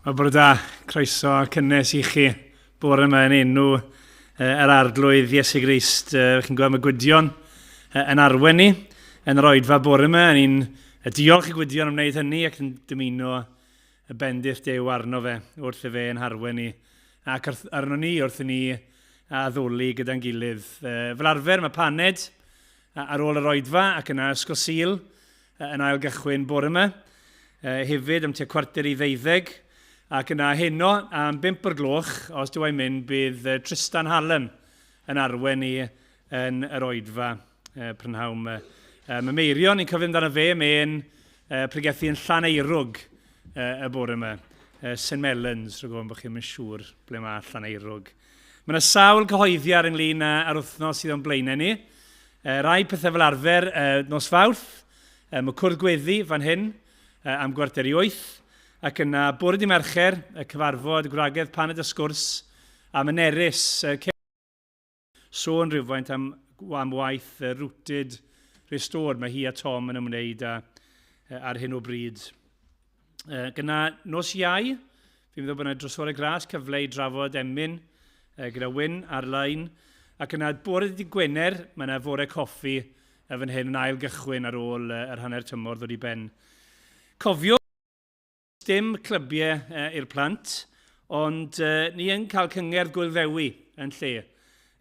Wel, bore da, croeso cynnes i chi bore yma yn enw yr Arglwydd Iesu Grist. Chi'n gweld mae Gwydion yn arwen ni yn yr oedfa bore yma. Ni'n diolch i Gwydion am wneud hynny ac yn dymuno y bendith Duw arno fe wrth i fe yn harwen ni ac arno ni wrth i ni addoli gyda'n gilydd. Fel arfer mae paned ar ôl yr oedfa ac yna Ysgol Sul yn ail gychwyn bore yma. Hefyd am tua 11:45 ac yna heno am 5 o'r gloch, os dyw e'n mynd, bydd Tristan Hallam yn arwen ni yn yr oedfa prynhawn yma. Mae Meirion, ni'n cofio amdano fe, mae'n pregethu yn Llaneirwg y bore yma. St Mellons, rwy'n gwybod bod chi'n mynd siŵr ble mae Llaneirwg. Mae yna sawl cyhoeddiad ynglyn â'r wythnos sydd o'n blaenau ni. Rai pethau fel arfer, nos Fawrth, mae cwrdd gweddi fan hyn am 7:45, ac yna bore di Mercher, y cyfarfod gwragedd paned a sgwrs am y Nerys, sôn rhywfaint am, am waith Rooted Restored. Mae hi a Tom yn ymwneud â, ar hyn o bryd. Gyna nos Iau, fi'n meddwl bod yna drosore gras cyfle i drafod emyn gyda Wyn ar-lein. Ac yna bore dydd Gwener, mae yna fore coffi fan hyn yn ail gychwyn ar ôl yr hanner tymor ddod i ben. Cofio, dim clybiau i'r plant, ond ni yn cael cyngerdd Gwyl Ddewi yn lle.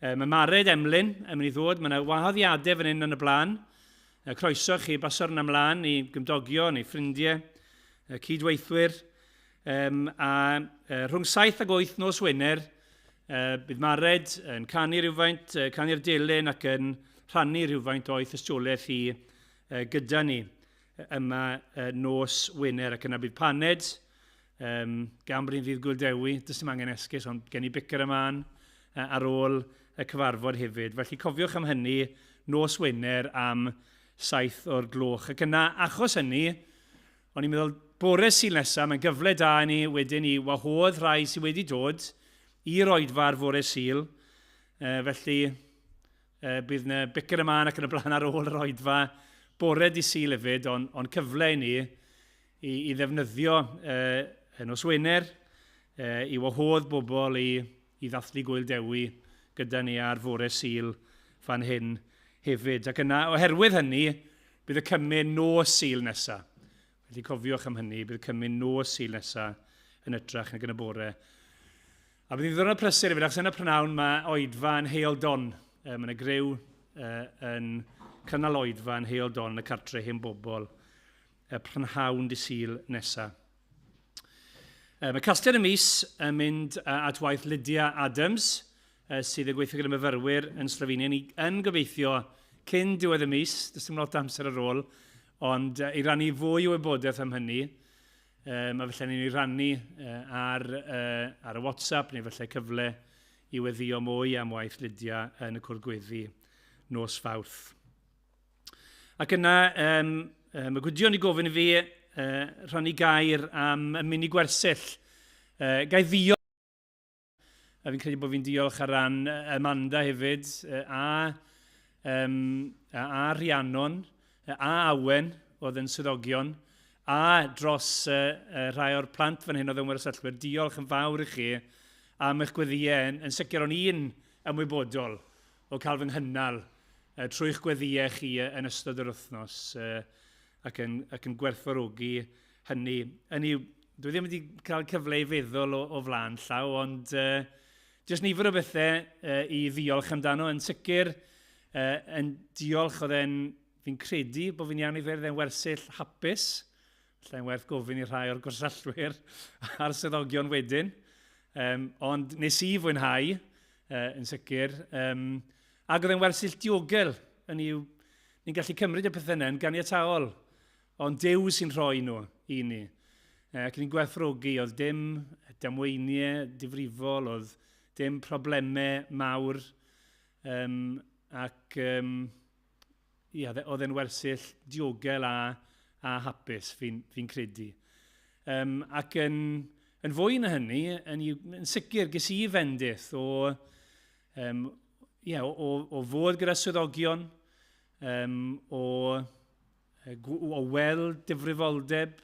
Mae Mared Emlyn yn mynd i ddod, mae yna wahoddiadau fan hyn yn y blaen. Croeso chi baso'r yna mlaen i gymdogion, i ffrindiau, cydweithwyr. A rhwng 7 ag 8 nos Wener, bydd Mared yn canu rhywfaint, canu'r delyn ac yn rhannu rhywfaint o'i thystiolaeth hi gyda ni yma nos Wener. Ac yna bydd paned, gan bod hi'n ddydd Gwyl Dewi, does dim angen esgus, ond gen i bicer y man ar ôl y cyfarfod hefyd. Felly cofiwch am hynny nos Wener am 7 o'r gloch. Ac yna, achos hynny, o'n i'n meddwl bore Sul nesaf, mae'n gyfle da i ni wedyn i wahodd rhai sydd wedi dod i'r oedfa ar fore Sul. Felly, bydd yna bicer y man ac yn y blaen ar ôl yr oedfa bore di Sul hefyd, ond on cyfle i ni i, i ddefnyddio y nos Wener i wahodd bobl i, i ddathlu Gwyl Dewi gyda ni ar fore Sul fan hyn hefyd. Ac yna, oherwydd hynny, bydd y cymun nos Sul nesaf. Felly cofiwch am hynny, bydd y cymun nos Sul nesaf yn ytrach nag yn y bore. A bydd hi'n ddiwrnod prysur hefyd, achos yn y prynhawn mae oedfa yn Heol Don. Mae yna griw yn cynnal oedfa yn Heol Don yn y cartre hen bobl y prynhawn dy Sul nesaf. Mae casgliad y mis yn mynd at waith Lydia Adams, sydd yn gweithio gyda myfyrwyr yn Slovenia. Ni yn gobeithio cyn diwedd y mis, does dim lot o amser ar ôl, ond i rannu fwy o wybodaeth am hynny, um, a felly ni'n ei rannu ar, ar y WhatsApp neu felly cyfle i weddio mwy am waith Lydia yn y cwrdd gweddi nos Fawrth. Ac yna, um, mae Gwydion i gofyn i fi rhannu gair am y mini gwersyll. Gai ddiolch, a fi'n credu bod fi'n diolch ar ran Amanda hefyd, a, um, a, a Rhiannon, a Awen oedd yn swyddogion, a dros uh, rhai o'r plant fan hyn oedd yn wersyllwyr. Diolch yn fawr i chi am eich gweddïau. Yn, yn sicr o'n i'n ymwybodol o cael fy nghynnal trwy'ch gweddïau chi yn ystod yr wythnos ac yn, ac yn gwerthfawrogi hynny. Hynny yw, dwi ddim wedi cael cyfle i feddwl o, o flaen llaw, ond uh, jyst nifer o bethau uh, i ddiolch amdano. Yn sicr, uh, yn diolch oedd e'n, fi'n credu bod fi'n iawn i ddweud, oedd e'n wersyll hapus. Lle'n werth gofyn i rhai o'r gwersyllwyr a'r swyddogion wedyn. Um, ond nes i fwynhau, yn sicr. Um, ac oedd e'n wersyll diogel. Yn yw, ni'n gallu cymryd y pethau yna yn ganiataol, ond Duw sy'n rhoi nhw i ni. Ac ni'n gwerthfawrogi, oedd dim damweiniau difrifol, oedd dim problemau mawr, um, ac um, ia, oedd e'n wersyll diogel a, a hapus, fi'n fi credu. Um, ac yn, yn fwy na hynny, yn, yn sicr, ges i fendith o, um, yeah, o, o, o fod gyda swyddogion, um, o, o weld difrifoldeb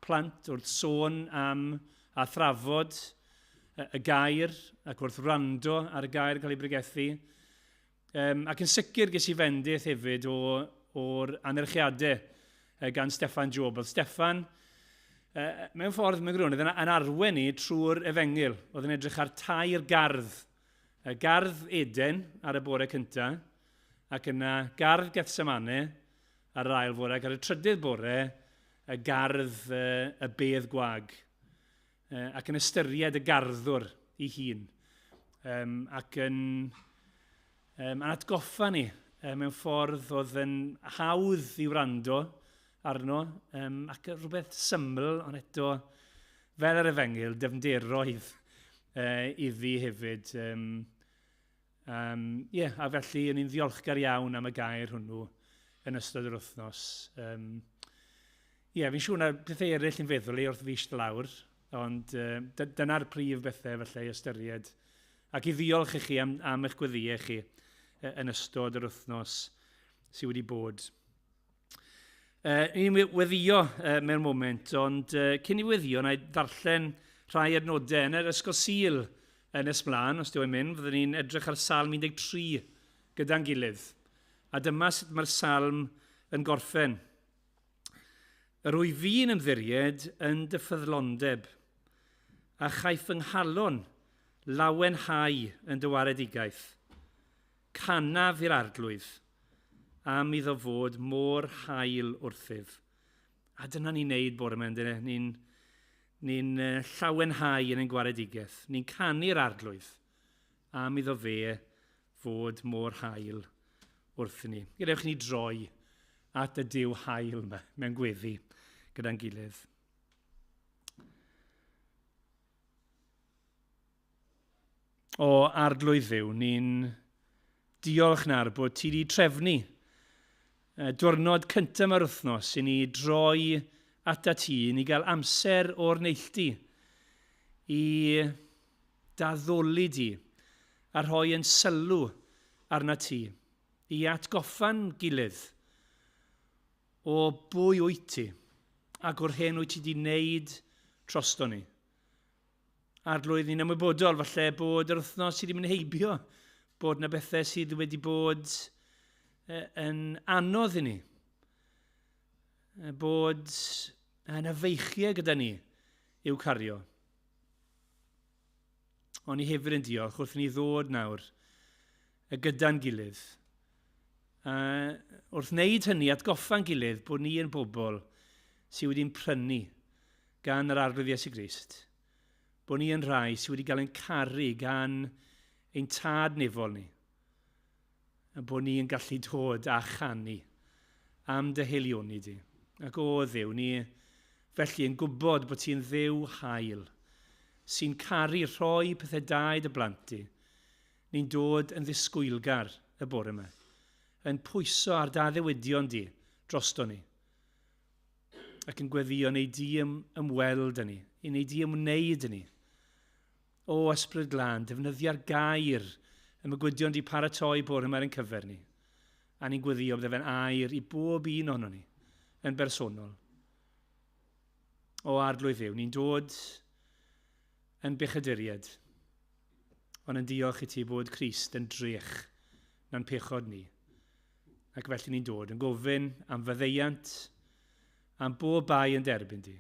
plant wrth sôn am, a thrafod y gair ac wrth wrando ar y gair yn cael ei bregethu. Ac yn sicr ges i fendith hefyd o'r anerchiadau gan Steffan Job. Oedd Steffan, mewn ffordd, mewn gwirionedd, yn arwain ni trwy'r efengyl. Oedd yn edrych ar tair gardd. Gardd Eden ar y bore cyntaf, ac yna gardd Gethsemane ar yr ail fore, ac ar y trydydd bore, y gardd y bedd gwag. Ac yn ystyried y garddwr ei hun. Ac yn atgoffa ni mewn ffordd oedd yn hawdd i wrando arno, ac rhywbeth syml, ond eto, fel yr efengyl, dyfnderoedd iddi hefyd. A felly, o'n i'n ddiolchgar iawn am y gair hwnnw yn ystod yr wythnos. Fi'n siŵr na pethau eraill yn feddwl i wrth fi eistedd lawr, ond dyna'r prif bethau felly i ystyried. Ac i ddiolch i chi am eich gweddïau chi yn ystod yr wythnos sydd wedi bod. Ni'n weddïo mewn moment, ond cyn i weddïo, na i ddarllen rhai adnodau yn yr Ysgol Sul yn ysmlaen, os dwi'n mynd, fyddwn ni'n edrych ar Salm 13 gyda'n gilydd. A dyma sut mae'r salm yn gorffen. Yr wyf fi'n ymddiried yn dy ffyddlondeb, a chaiff fy nghalon lawenhau yn dy waredigaeth. Canaf i'r Arglwydd am iddo fod mor hael wrthyf. A dyna ni'n neud bore yma, yndyn ni? Ni'n llawenhau yn ein gwaredigaeth. Ni'n canu'r Arglwydd am iddo fe fod mor hael wrth ni. Gadewch ni droi at y Duw hael yma mewn gweddi gyda'n gilydd. O Arglwydd Dduw, ni'n diolch nawr bod ti wedi trefnu diwrnod cyntaf mae'r wythnos i ni droi ata ti, i ni gael amser o'r neilltu i daddoli di a rhoi yn sylw arna ti, i atgoffa'n gilydd o bwy wyt ti ac o'r hyn wyt ti wedi wneud drosto ni. Arglwydd, ni'n ymwybodol falle bod yr wythnos sydd wedi mynd heibio, bod yna bethau sydd wedi bod yn anodd i ni, bod yna feichiau gyda ni i'w cario. Ond ni hefyd yn diolch wrth i ni ddod nawr gyda'n gilydd. A wrth wneud hynny, atgoffa'n gilydd bod ni yn bobl sydd wedi'n prynu gan yr Arglwydd Iesu Grist, bod ni yn rhai sydd wedi cael ein caru gan ein tad nefol ni, a bod ni yn gallu dod a chanu am dy haelioni di. Ac o Dduw, ni felly yn gwybod bod ti'n Dduw hael, sy'n caru rhoi pethau da i dy blant di. Ni'n dod yn ddisgwylgar y bore yma, yn pwyso ar dy addewidion di drosto ni, ac yn gweddio neu di ymweld â ni, i neu di ymwneud â ni. O Ysbryd Glân, defnyddia'r gair y mae Gwydion di paratoi bore yma ar ein cyfer ni. A ni'n gweddio bydde fe'n air i bob un ohono ni, yn bersonol. O Arglwydd Dduw, ni'n dod yn bechaduriaid, ond yn diolch i ti bod Crist yn drech na'n pechod ni. Ac felly ni'n dod yn gofyn am faddeuant, am bob bai yn derbyn di,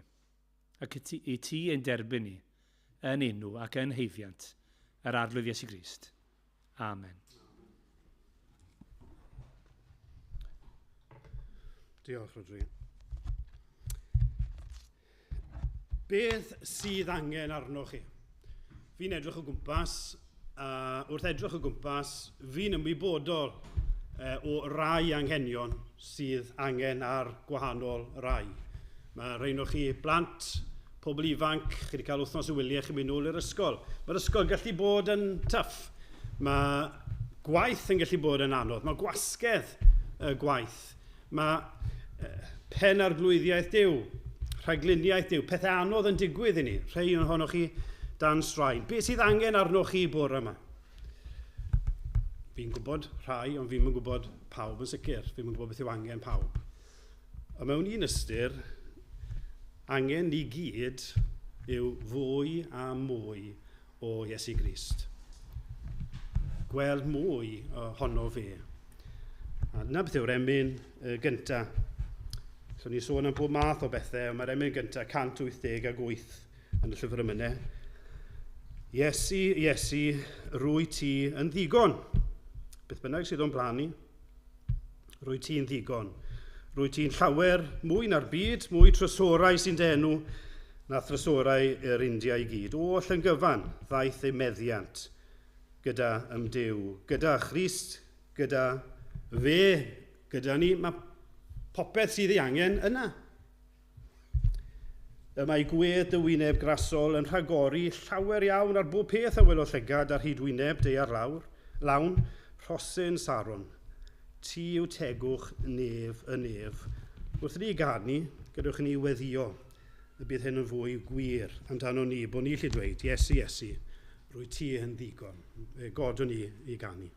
ac i ti ein derbyn ni yn enw ac yn haeddiant yr Arglwydd Iesu Grist. Amen. Diolch, Rodri. Beth sydd angen arnoch chi? Fi'n edrych o gwmpas, a wrth edrych o gwmpas, fi'n ymwybodol o rai anghenion sydd angen ar gwahanol rai. Mae rhain o chi blant, pobl ifanc, chi wedi cael wythnos o wyliau, chi'n mynd nôl i'r ysgol. Mae'r ysgol yn gallu bod yn tough. Mae gwaith yn gallu bod yn anodd. Mae gwasgedd y gwaith. Mae pen arglwyddiaeth Duw, rhagluniaeth Duw, pethau anodd yn digwydd i ni. Rhai ohonoch chi dan straen. Beth sydd angen arnoch chi bore yma? Fi'n gwybod rhai, ond fi'n gwybod pawb yn sicr. Fi'n gwybod beth yw angen pawb. A mewn un ystyr, angen ni gyd yw fwy a mwy o Iesu Grist. Gweld mwy ohono fe. A dyna beth yw'r emyn gyntaf. So ni'n sôn am bob math o bethau, ond mae'r emyn gyntaf 188 yn y llyfr emynau. Iesu, Iesu, rwy ti yn ddigon. Beth bynnag sydd o'n blaen ni, rwy ti'n ddigon. Rwy ti'n llawer mwy na'r byd, mwy trysorau sy'n dy enw na thrysorau yr India i gyd. Oll yn gyfan ddaeth ei meddiant gyda ymdew, gyda Christ, gyda fe, gyda ni. Mae popeth sydd ei angen yna. Y mae gwedd dy wyneb grasol yn rhagori llawer iawn ar bob peth a welodd llygad ar hyd wyneb daear lawr, lawn, rhosyn Saron. Ti yw tegwch nef y nef. Wrth i ni ganu, gadewch i ni weddio y bydd hyn yn fwy gwir amdano ni, bod ni allu dweud, Iesu, Iesu, rwy ti yn ddigon. Godwn ni i ganu.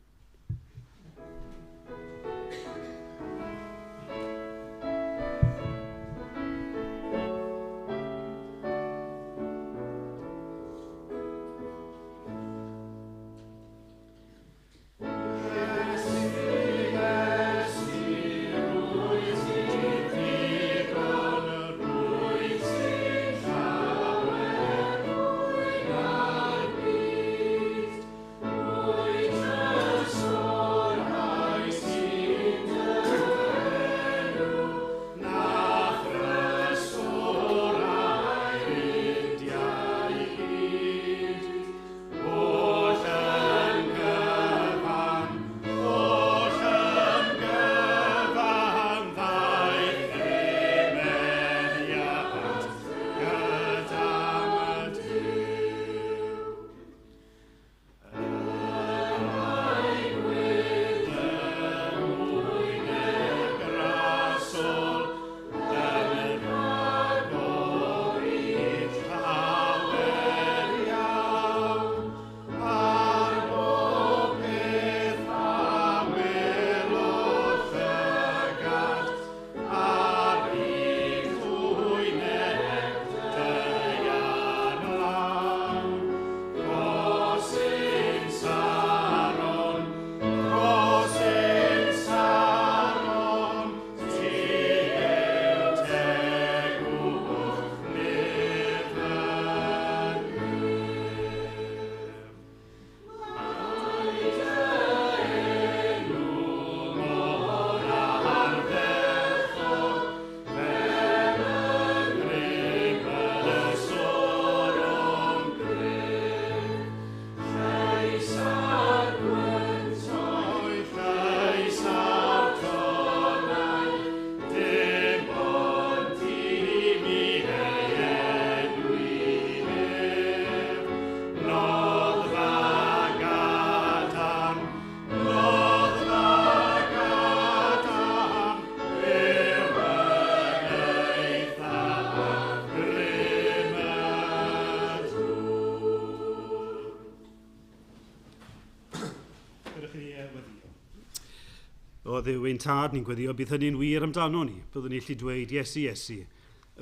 O Dduw ein tad ni'n gweddio, bydd hynny'n wir amdano ni. Byddwn ni'n gallu dweud, Iesu, Iesu,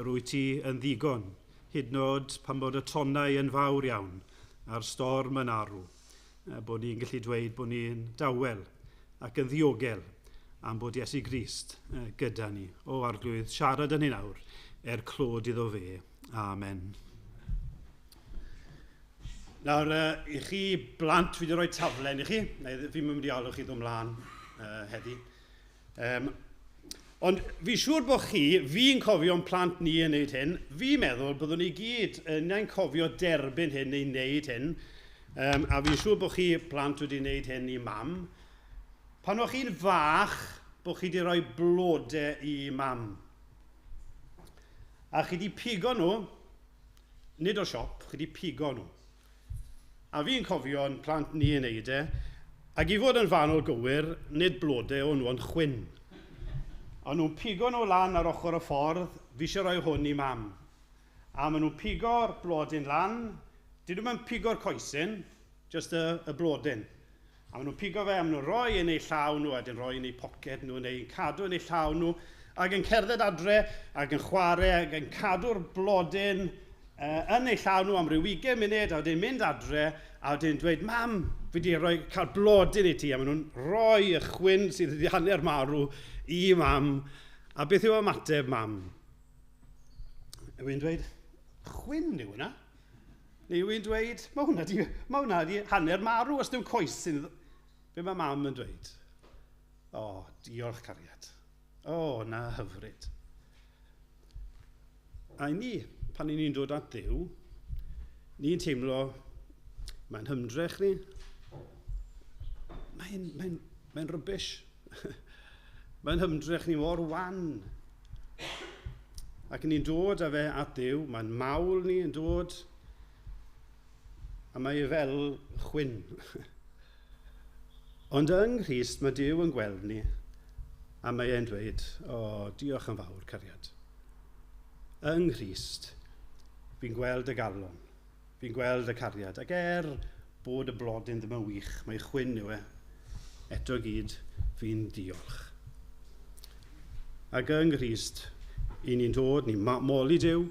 rwy ti yn ddigon, hyd yn oed pan bod y tonnau yn fawr iawn a'r storm yn arw, bod ni'n gallu dweud bod ni'n dawel ac yn ddiogel am bod Iesu Grist gyda ni. O Arglwydd, siarad yn ni nawr, er clod iddo fe. Amen. Nawr, i chi blant, fi wedi rhoi taflen i chi. Fi'n mynd i alw chi ddod mlaen heddi. Ond fi siŵr bod chi, fi'n cofio'n plant ni yn wneud hyn, fi'n meddwl byddwn ni gyd yn cofio derbyn hyn neu wneud hyn, a fi'n siŵr bod chi plant wedi wneud hyn i mam. Pan o'ch chi'n fach, bod chi wedi rhoi blodau i mam. A chi wedi pigo nhw, nid o siop, chi wedi pigo nhw. A fi'n cofio'n plant ni yn wneud e, ac i fod yn fanwl gywir, nid blodau o'n nhw, ond chwyn. O'n nhw'n pigo nhw lan ar ochr y ffordd, fi eisiau rhoi hwn i mam. A maen nhw'n pigo'r blodyn lan, dyn nhw'n pigo'r coesyn, just y blodyn. A maen nhw'n pigo fe, a maen nhw'n rhoi yn eu llaw nhw, a dyn rhoi yn eu poced nhw, neu cadw yn eu llaw nhw, ac yn cerdded adre, ac yn chwarae, ac yn cadw'r blodyn yn ei llaw nhw am ryw 20 munud, a wedyn mynd adre, a wedyn dweud, "Mam, fi wedi rhoi, cael blodyn i ti," a maen nhw'n rhoi y chwyn sydd wedi hanner marw i mam. A beth yw ymateb mam? Yw hi'n dweud, "Chwyn yw hwnna"? Neu yw hi'n dweud, "Mae hwnna di hanner marw os dim coes sy'n"? Be mae mam yn dweud? "O, oh, diolch, cariad. O, oh, na hyfryd." A i ni, pan i ni'n dod at Dduw, ni'n teimlo, mae'n hymdrech ni, mae'n rubbish. Mae'n hymdrech ni mor wan. Ac ni'n dod â fe at Dduw, mae'n mawl ni yn dod, a mae e fel chwyn. Ond yng Nghrist mae Duw yn gweld ni, a mae e'n dweud, "O, oh, diolch yn fawr, cariad. Yng Nghrist, fi'n gweld y galon, fi'n gweld y cariad. Ac er bod y blodyn ddim yn wych, mae chwyn yw e, eto gyd, fi'n diolch." Ac yng Nghrist, i ni'n dod, ni'n moli Duw,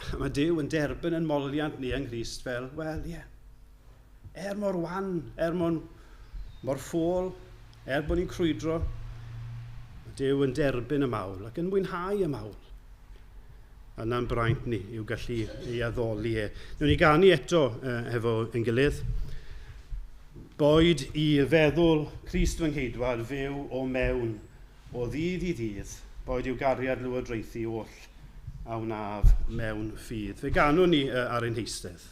a mae Duw yn derbyn yn moliant ni yng Nghrist fel, wel, ie, yeah, er mor wan, er mor ffôl, er bod ni'n crwydro, mae Duw yn derbyn y mawl ac yn mwynhau y mawl. A na'n braint ni yw gallu ei addoli e. Newn ni ganu eto efo ein gilydd. Boed i feddwl Crist fy ngheidwad fyw o mewn o ddydd i ddydd, boed i'w gariad lywodraethu oll a wnaf mewn ffydd. Fe ganwn ni ar ein heistedd.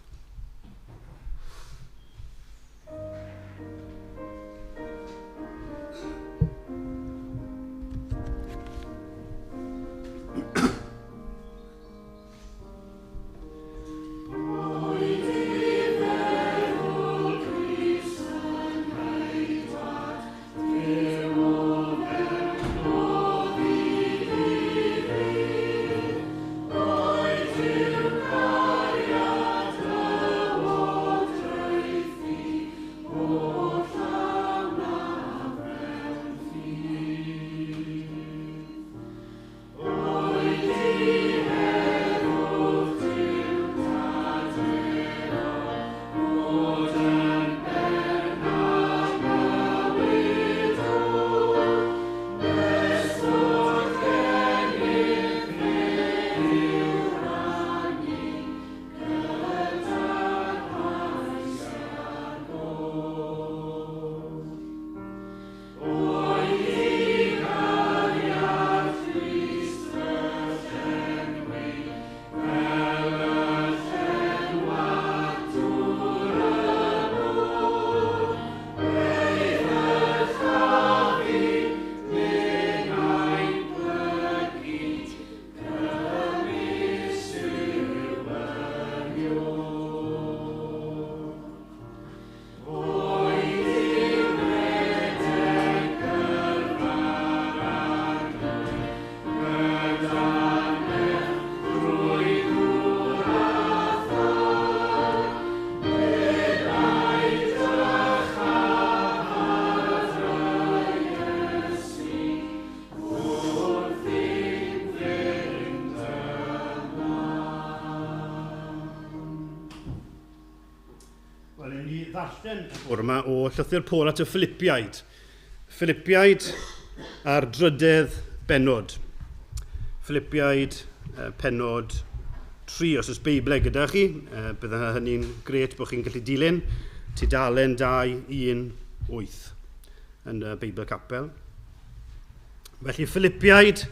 Ddarllen y bore yma o llythyr Paul at y Philippiaid. Philippiaid a'r drydedd bennod. Philippiaid pennod 3, os oes Beiblau gyda chi, bydde hynny'n grêt bod chi'n gallu dilyn. Tudalen 2, 1, 8 yn y Beibl Capel. Felly Philippiaid,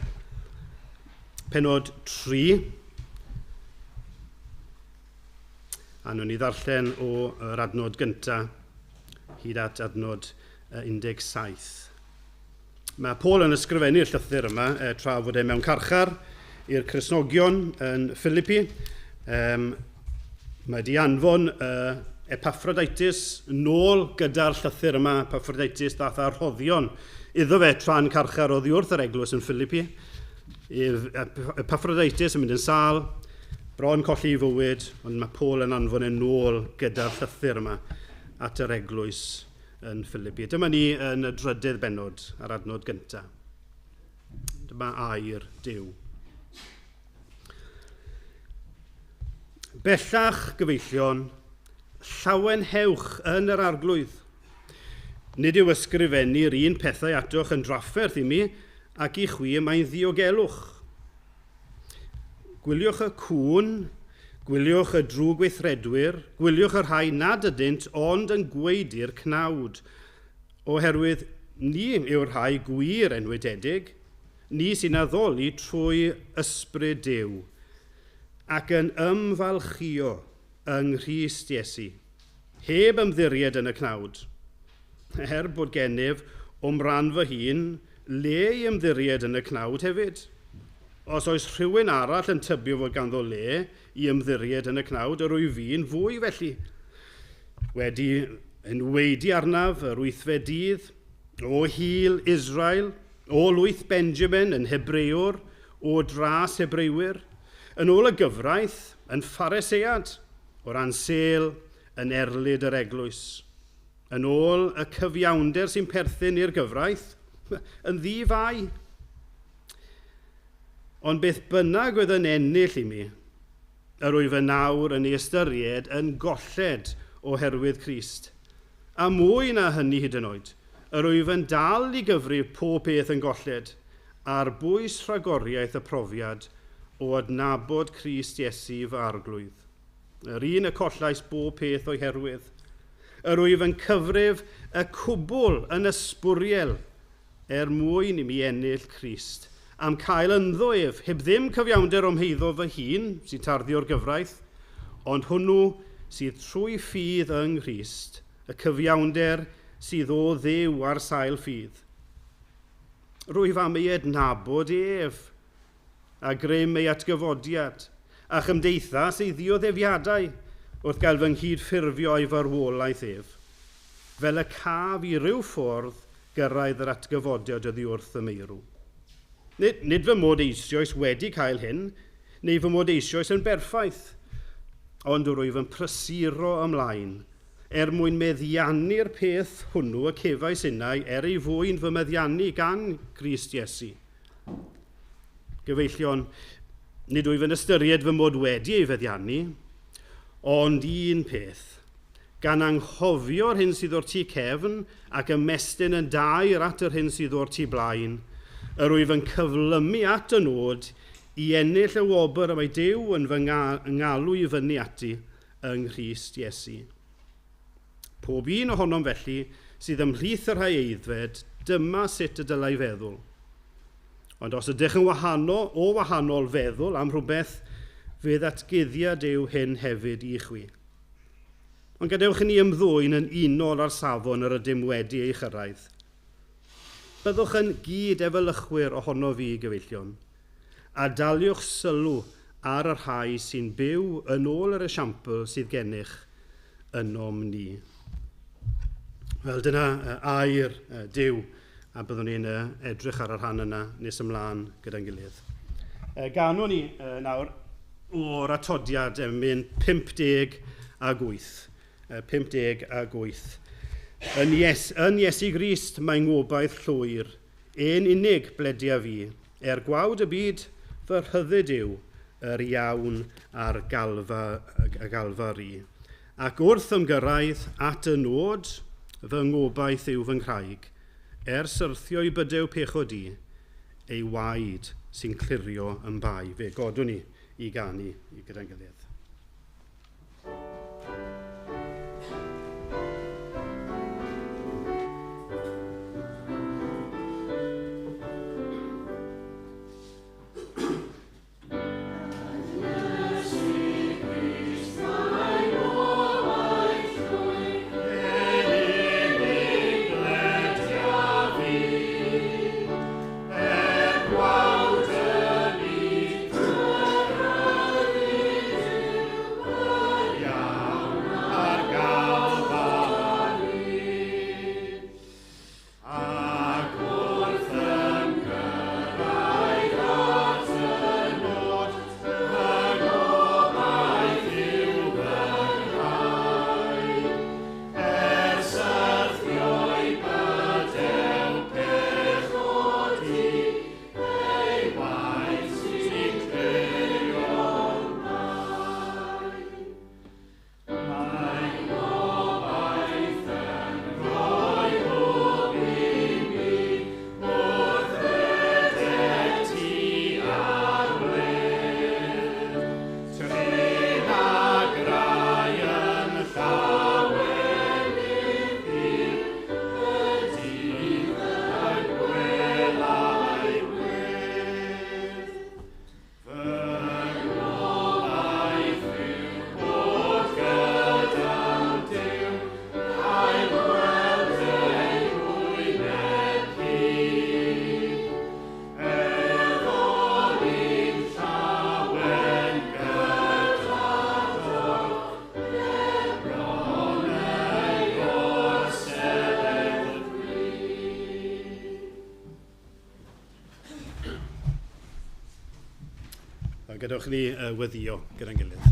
pennod 3. A wnawn ni ddarllen o'r adnod gyntaf hyd at adnod 17. Mae Paul yn ysgrifennu'r llythyr yma tra fod e mewn carchar i'r Cristnogion yn Philippi. Mae di anfon Epaphroditus nôl gyda'r llythyr yma. Epaphroditus ddath â'r rhoddion iddo fe tra'n carchar oddi wrth yr eglwys yn Philippi. Epaphroditus yn mynd yn sâl, bron colli ei fywyd, ond mae Paul yn anfon e nôl gyda'r llythyr yma at yr eglwys yn Philippi. Dyma ni yn y drydydd bennod ar adnod gyntaf. Dyma air Duw. Bellach, gyfeillion, llawenhewch yn yr arglwydd. Nid yw ysgrifennu'r un pethau atoch yn drafferth i mi, ac i chwi mae'n ddiogelwch. Gwyliwch y cŵn, gwyliwch y drwgweithredwyr, gwyliwch y rhai nad ydynt ond yn gweidu'r cnawd, oherwydd ni yw'r rhai gwir enwededig, ni sy'n addoli trwy ysbryd Duw, ac yn ymfalchio yng Nghrist Iesu, heb ymddiried yn y cnawd. Er bod gennyf o'm rhan fy hun le i ymddiried yn y cnawd hefyd. Os oes rhywun arall yn tybio fod ganddo le i ymddiried yn y cnawd, yr wyf fi'n fwy felly. Wedi enwaedu arnaf yr wythfed dydd, o hil Israel, o lwyth Benjamin yn Hebrëwr, o dras Hebrëwyr, yn ôl y gyfraith, yn Pharisead, o ran sêl, yn erlid yr eglwys. Yn ôl y cyfiawnder sy'n perthyn i'r gyfraith, yn ddi-fai. Ond beth bynnag oedd yn ennill i mi, yr wyf yn nawr yn ei ystyried yn golled oherwydd Crist. A mwy na hynny hyd yn oed, yr wyf yn dal i gyfrif pob peth yn golled, ar bwys rhagoriaeth y profiad o adnabod Crist Iesu fy arglwydd. Yr un y collais bob peth o'i herwydd. Yr wyf yn cyfrif y cwbl yn ysbwriel er mwyn i mi ennill Crist, am cael ynddo ef, heb ddim cyfiawnder o'm heiddo fy hun, sy'n tarddu o'r gyfraith, ond hwnnw sydd trwy ffydd yng Nghrist, y cyfiawnder sydd o Dduw ar sail ffydd. Rwyf am ei adnabod ef, a grym ei atgyfodiad, a chymdeithas ei ddioddefiadau wrth gael fy nghydffurfio a'i farwolaeth ef, fel y caf i ryw ffordd gyrraedd yr atgyfodiad oddi wrth y meirw. Nid fy mod eisoes wedi cael hyn, neu fy mod eisoes yn berffaith, ond rwyf yn prysuro ymlaen, er mwyn meddiannu'r peth hwnnw y cefais innau er ei fwyn fy meddiannu gan Grist Iesu. Gyfeillion, nid wyf yn ystyried fy mod wedi ei feddiannu, ond un peth, gan anghofio'r hyn sydd o'r tu cefn ac ymestyn yn daer at yr hyn sydd o'r tu blaen, yr wyf yn cyflymu at y nod i ennill y wobr y mae Duw yn fy ngalw i fyny ati yng Nghrist Iesu. Pob un ohonom felly sydd ymhlith y rhai aeddfed, dyma sut y dylai feddwl. Ond os ydych yn wahanol, o wahanol feddwl am rhywbeth, fe ddatguddiad yw hyn hefyd i chwi. Ond gadewch i ni ymddwyn yn unol â'r safon yr ydym wedi ei chyrraedd. Byddwch yn gyd efelychwyr ohono fi, gyfeillion, a daliwch sylw ar y rhai sy'n byw yn ôl yr esiampl sydd gennych ynom ni. Wel, dyna air Duw, a byddwn ni'n edrych ar y rhan yna nes ymlaen gyda'n gilydd. Ganwn ni nawr o'r atodiad emyn 58. 58. Yn Iesu Grist mae ngobaith llwyr, ein unig bledia fi, er gwawd y byd fy rhyddid yw yr iawn a'r galfari. Ac wrth ymgyrraedd at y nod, fy ngobaith yw fy nghraig, er syrthio i bydew pechod i, ei waed sy'n clirio yn bai. Fe godwn ni i ganu i gyda'n gilydd. Gwawd y byd, Gadewch ni weddio gyda'n gilydd.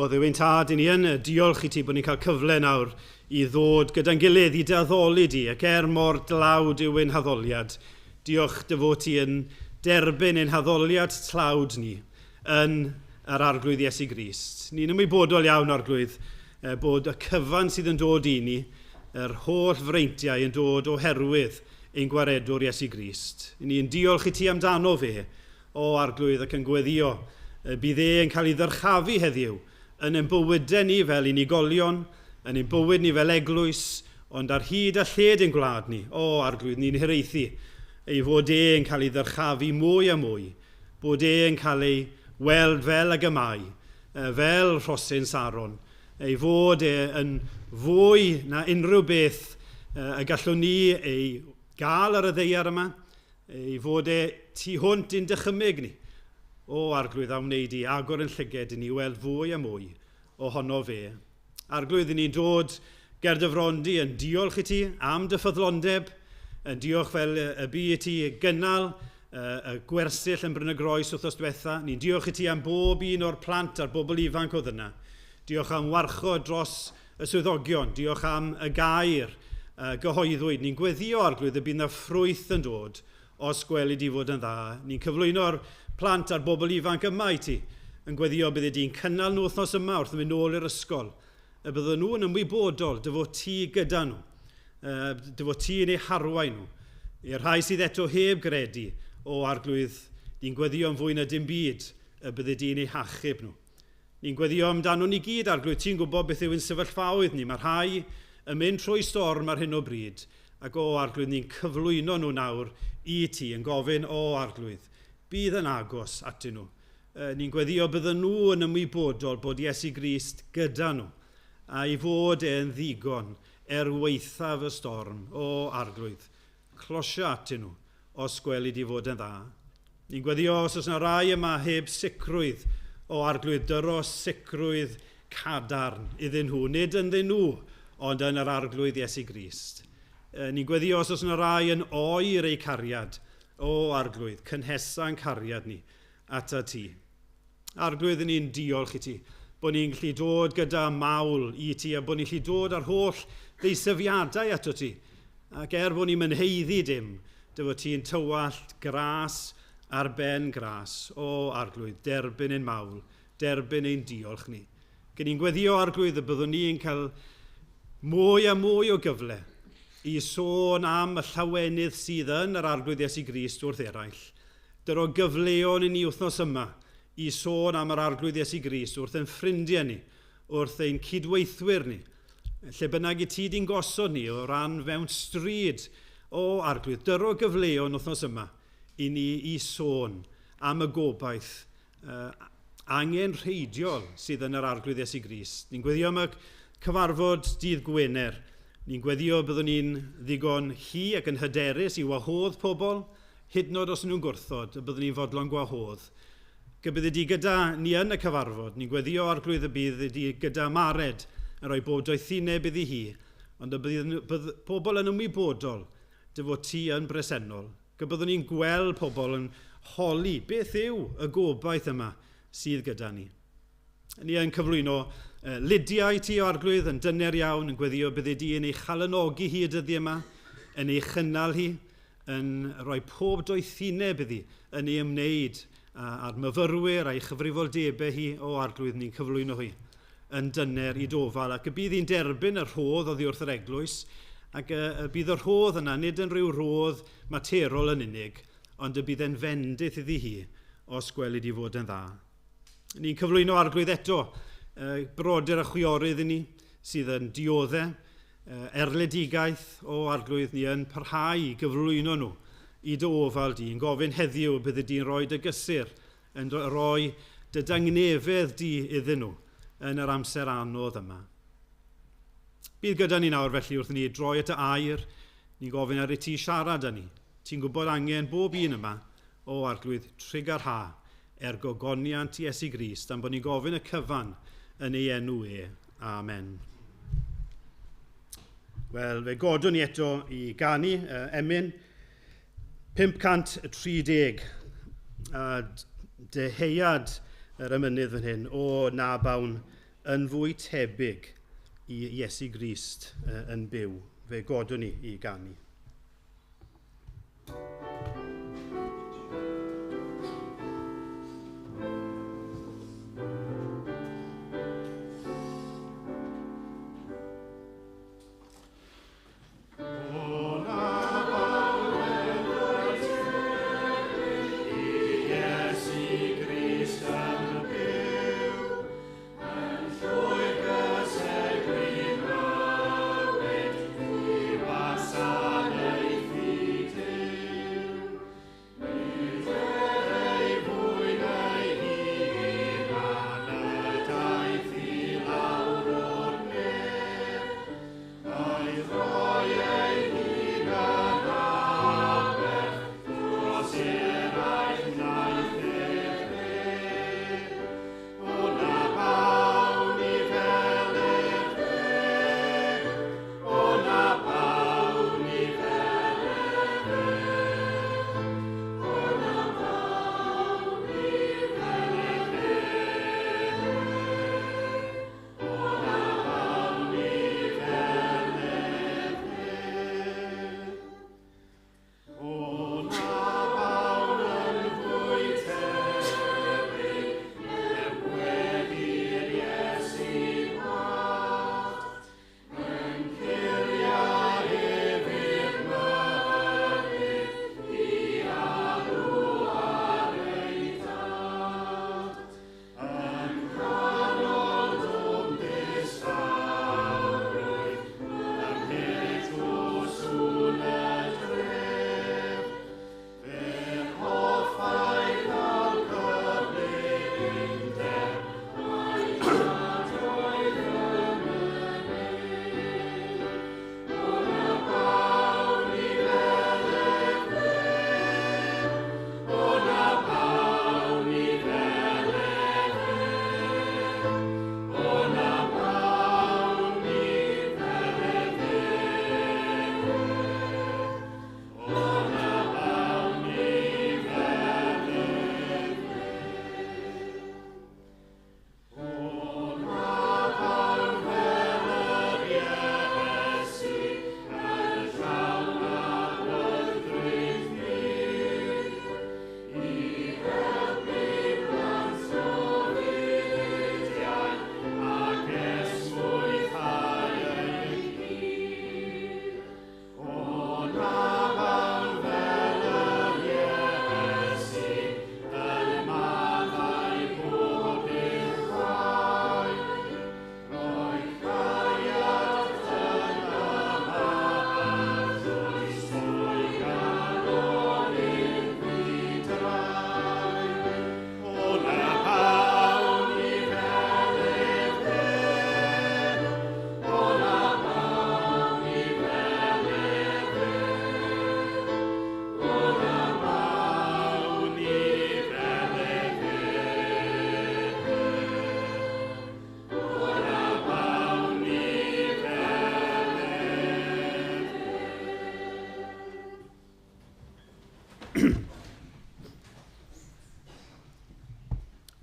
O Dduw ein tad, i ni yn diolch i ti bod ni'n cael cyfle nawr i ddod gyda'n gilydd i dy addoli di, ac er mor dlawd yw ein haddoliad, diolch dy fod ti yn derbyn ein haddoliad tlawd ni yn yr Arglwydd Iesu Grist. Ni'n ymwybodol iawn, Arglwydd, bod y cyfan sydd yn dod i ni, yr holl freintiau yn dod oherwydd ein gwaredwr Iesu Grist. Ni'n diolch i ti amdano fe, o Arglwydd, ac yn gweddio bydd e yn cael ei ddyrchafu heddiw yn ein bywydau ni fel unigolion, yn ein bywyd ni fel eglwys, ond ar hyd a lled ein gwlad ni, o Arglwydd, ni'n hiraethu ei fod e yn cael ei ddyrchafu mwy a mwy, bod e yn cael ei weld fel ag y mae, fel rhosyn Saron, ei fod e yn fwy na unrhyw beth y gallwn ni ei gael ar y ddaear yma, ei fod e tu hwnt i'n dychymyg ni. O Arglwydd, a wneud i agor yn llyged i ni weld fwy a mwy ohono fe. Arglwydd, i ni'n dod ger dy fron di yn diolch i ti am dy ffyddlondeb, yn diolch fel y bu i ti gynnal y gwersyll yn Bryn y Groes wythnos diwetha. Ni'n diolch i ti am bob un o'r plant a'r bobl ifanc oedd yna. Diolch am warchod dros y swyddogion. Diolch am y gair gyhoeddwyd. Ni'n gweddio, Arglwydd, y bydd yna ffrwyth yn dod os gweli di fod yn dda. Ni'n cyflwyno'r plant a'r bobl ifanc yma i ti, yn gweddio bydde di'n cynnal nhw wythnos yma wrth mynd nôl i'r ysgol. Y bydden nhw yn ymwybodol dy fod ti gyda nhw, dy fod ti yn eu harwain nhw. I'r rhai sydd eto heb gredu, o Arglwydd, ni'n gweddio yn fwy na dim byd y bydde di'n eu hachub nhw. Ni'n gweddio amdano ni gyd, Arglwydd, ti'n gwybod beth yw'n sefyllfaoedd ni. Mae rhai yn mynd trwy storm ar hyn o bryd, ac o Arglwydd, ni'n cyflwyno nhw nawr i ti, yn gofyn, o Arglwydd, bydd yn agos atyn nhw. Ni'n gweddio bydden nhw yn ymwybodol bod Iesu Grist gyda nhw, a'i fod e'n ddigon er waethaf y storm, o Arglwydd. Closio atyn nhw, os gweli di fod yn dda. Ni'n gweddio os oes yna rai yma heb sicrwydd, o Arglwydd, dyro sicrwydd cadarn iddyn nhw, nid ynddyn nhw, ond yn yr Arglwydd Iesu Grist. Ni'n gweddio os oes yna rai yn oer eu cariad, o Arglwydd, cynhesa'n cariad ni ata ti. Arglwydd, ni'n diolch i ti, bod ni'n gallu dod gyda mawl i ti a bod ni'n gallu dod ar holl ddeisyfiadau ato ti. Ac er bod ni'n mynheiddi dim, dy fod ti'n tywallt gras ar ben gras. O Arglwydd, derbyn ein mawl, derbyn ein diolch ni. Gen i'n gweddio, Arglwydd, y byddwn ni'n cael mwy a mwy o gyfle i sôn am y llawenydd sydd yn yr Arglwydd Iesu Grist wrth eraill. Dyro gyfleon i ni wythnos yma i sôn am yr Arglwydd Iesu Grist wrth ein ffrindiau ni, wrth ein cydweithwyr ni. Lle bynnag i ti di'n gosod ni o ran mewn stryd, o Arglwydd, dyro gyfleon wythnos yma i ni i sôn am y gobaith angenrheidiol sydd yn yr Arglwydd Iesu Grist. Ni'n gweddio am y cyfarfod dydd Gwener. Ni'n gweddio byddwn ni'n ddigon hi ac yn hyderus i wahodd pobl, hyd yn oed os nhw'n gwrthod, y byddwn ni'n fodlon gwahodd. Bydde di gyda ni yn y cyfarfod, ni'n gweddio Arglwydd y bydd di gyda Mared yn rhoi bob doethineb iddi hi, ond y bydd pobl yn ymwybodol dy fod ti yn bresennol. Byddwn ni'n gweld pobl yn holi beth yw y gobaith yma sydd gyda ni. Ni yn cyflwyno Lydia i ti o Arglwydd yn dyner iawn, yn gweddio bydde di yn ei chalanogi hi y dyddiau yma, yn ei chynnal hi, yn rhoi pob doethineb iddi yn ei ymwneud â'r myfyrwyr a'i chyfrifoldebau hi o Arglwydd, ni'n cyflwyno hi yn dyner i dofal, ac y bydd hi'n derbyn y rhodd oddi wrth yr eglwys, ac y bydd y rhodd yna nid yn rhyw rhodd materol yn unig, ond y bydd e'n fendith iddi hi os gwelid i fod yn dda. Ni'n cyflwyno Arglwydd eto, brodyr a chwiorydd i ni sydd yn dioddau, erledigaeth o Arglwydd, ni yn parhau i gyflwyno nhw i dy ofal di, yn gofyn heddiw y bydde di'n rhoi dy gysur, yn rhoi dy dangnefedd di iddyn nhw yn yr amser anodd yma. Bydd gyda ni nawr felly wrth ni droi at y air, ni'n gofyn ar i ti siarad â ni. Ti'n gwybod angen bob un yma o Arglwydd trugarha er gogoniant Iesu Grist, am bod ni'n gofyn y cyfan yn ei enw e. Amen. Wel, fe godwn ni eto i ganu emyn 530. A deheuad yr emynydd fan hyn, o na bawn yn fwy tebyg i Iesu Grist yn byw. Fe godwn ni i ganu.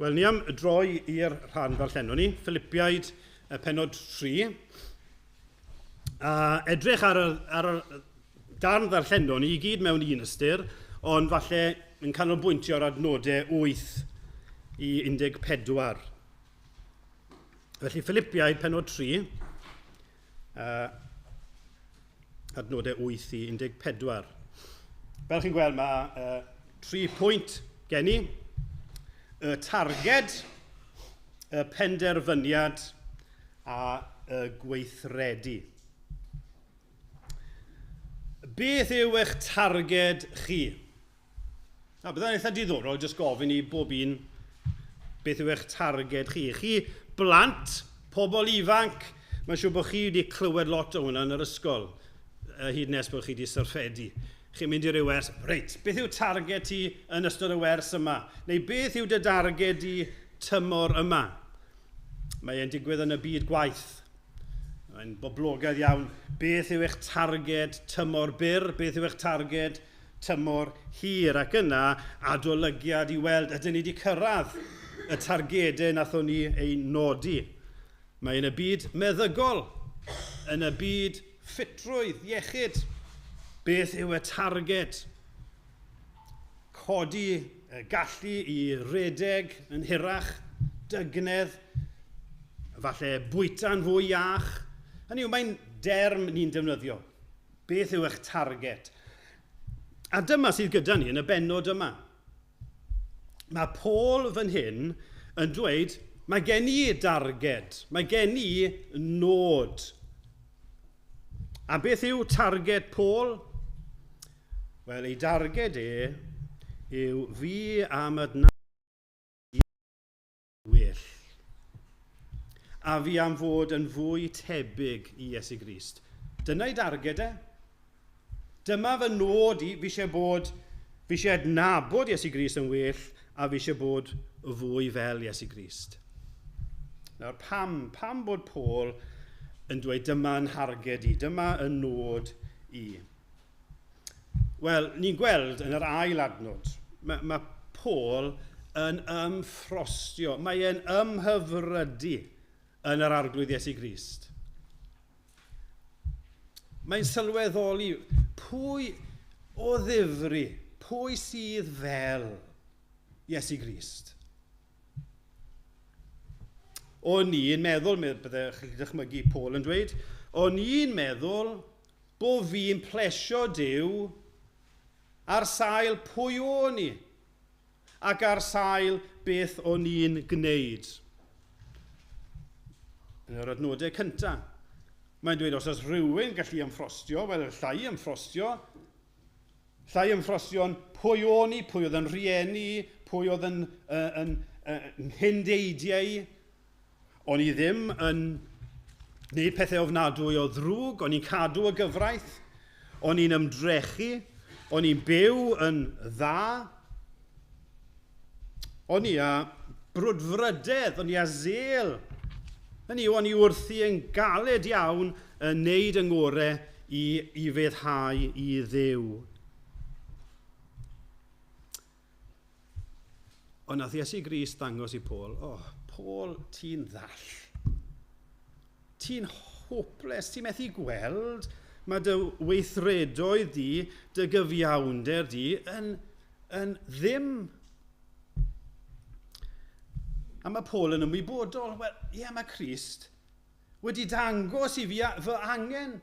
Wel, ni am droi i'r rhan ddarllenwn ni, Philippiaid y penod 3. A edrych ar y darn ddarllenwn ni i gyd mewn un ystyr, ond falle yn canolbwyntio ar adnodau 8 i 14. Felly Philippiaid penod 3, adnodau 8 i 14. Fel chi'n gweld, mae 3 pwynt gen i. Y targed, y penderfyniad a y gweithredu. Beth yw eich targed chi? Na, byddai'n eitha diddorol jyst gofyn i bob un beth yw eich targed chi. Chi blant, pobl ifanc, mae'n siŵr bod chi wedi clywed lot o hwnna yn yr ysgol, hyd nes bod chi wedi syrffedu. Chi'n mynd i ryw wers, reit, beth yw targed ti yn ystod y wers yma? Neu beth yw dy darged i tymor yma? Mae'n digwydd yn y byd gwaith. Mae'n boblogaidd iawn. Beth yw eich targed tymor byr? Beth yw eich targed tymor hir, ac yna adolygiad i weld ydyn ni wedi cyrraedd y targedau nathon ni ei nodi. Mae yn y byd meddygol, yn y byd ffitrwydd, iechyd. Beth yw y targed? Codi gallu i redeg yn hirach, dygnedd, falle bwyta'n fwy iach. Hynny yw, mae'n derm ni'n defnyddio. Beth yw eich targed? A dyma sydd gyda ni yn y bennod yma. Mae Paul fan hyn yn dweud, mae gen i darged, mae gen i nod. A beth yw targed Paul? Wel, ei darged e yw fi am adnabod well. A fi am fod yn fwy tebyg i Iesu Grist. Dyna'i darged e. Dyma fy nod i, fi eisiau bod, fi eisiau adnabod Iesu Grist yn well, a fi eisiau bod fwy fel Iesu Grist. Nawr, pam bod Paul yn dweud dyma yn harged i, dyma yn nod i? Wel, ni'n gweld yn yr ail adnod, mae Paul yn ymffrostio, mae e'n ymhyfrydu yn yr Arglwydd Iesu Grist. Mae'n sylweddoli pwy o ddifri, pwy sydd fel Iesu Grist. O'n i'n meddwl, byddech chi'n dychmygu Paul yn dweud, o'n i'n meddwl bod fi'n plesio Duw ar sail pwy o'n i ac ar sail beth o'n i'n gwneud. Yn yr adnodau cyntaf, mae'n dweud os oes rhywun gallu ymffrostio, wel llai ymffrostio, llai ymffrostio'n pwy o'n i, pwy oedd yn rhieni, pwy oedd yn nghindeidiau. O'n i ddim yn gwneud pethau ofnadwy o ddrwg, o'n i'n cadw y gyfraith, o'n i'n ymdrechu, o'n i'n byw yn dda, o'n i â brwdfrydedd, o'n i â zel. Hynny yw, o'n i wrthi yn galed iawn yn neud yng ngorau i feddhau i Dduw. Ond nath Iesu Grist ddangos i Paul, oh, Paul, ti'n ddall. Ti'n hopeless, ti'n methu gweld. Mae dy weithredoedd di, dy gyfiawnder di, yn ddim. A mae Paul yn ymwybodol, wel, ie, mae Crist wedi dangos i fi fy angen.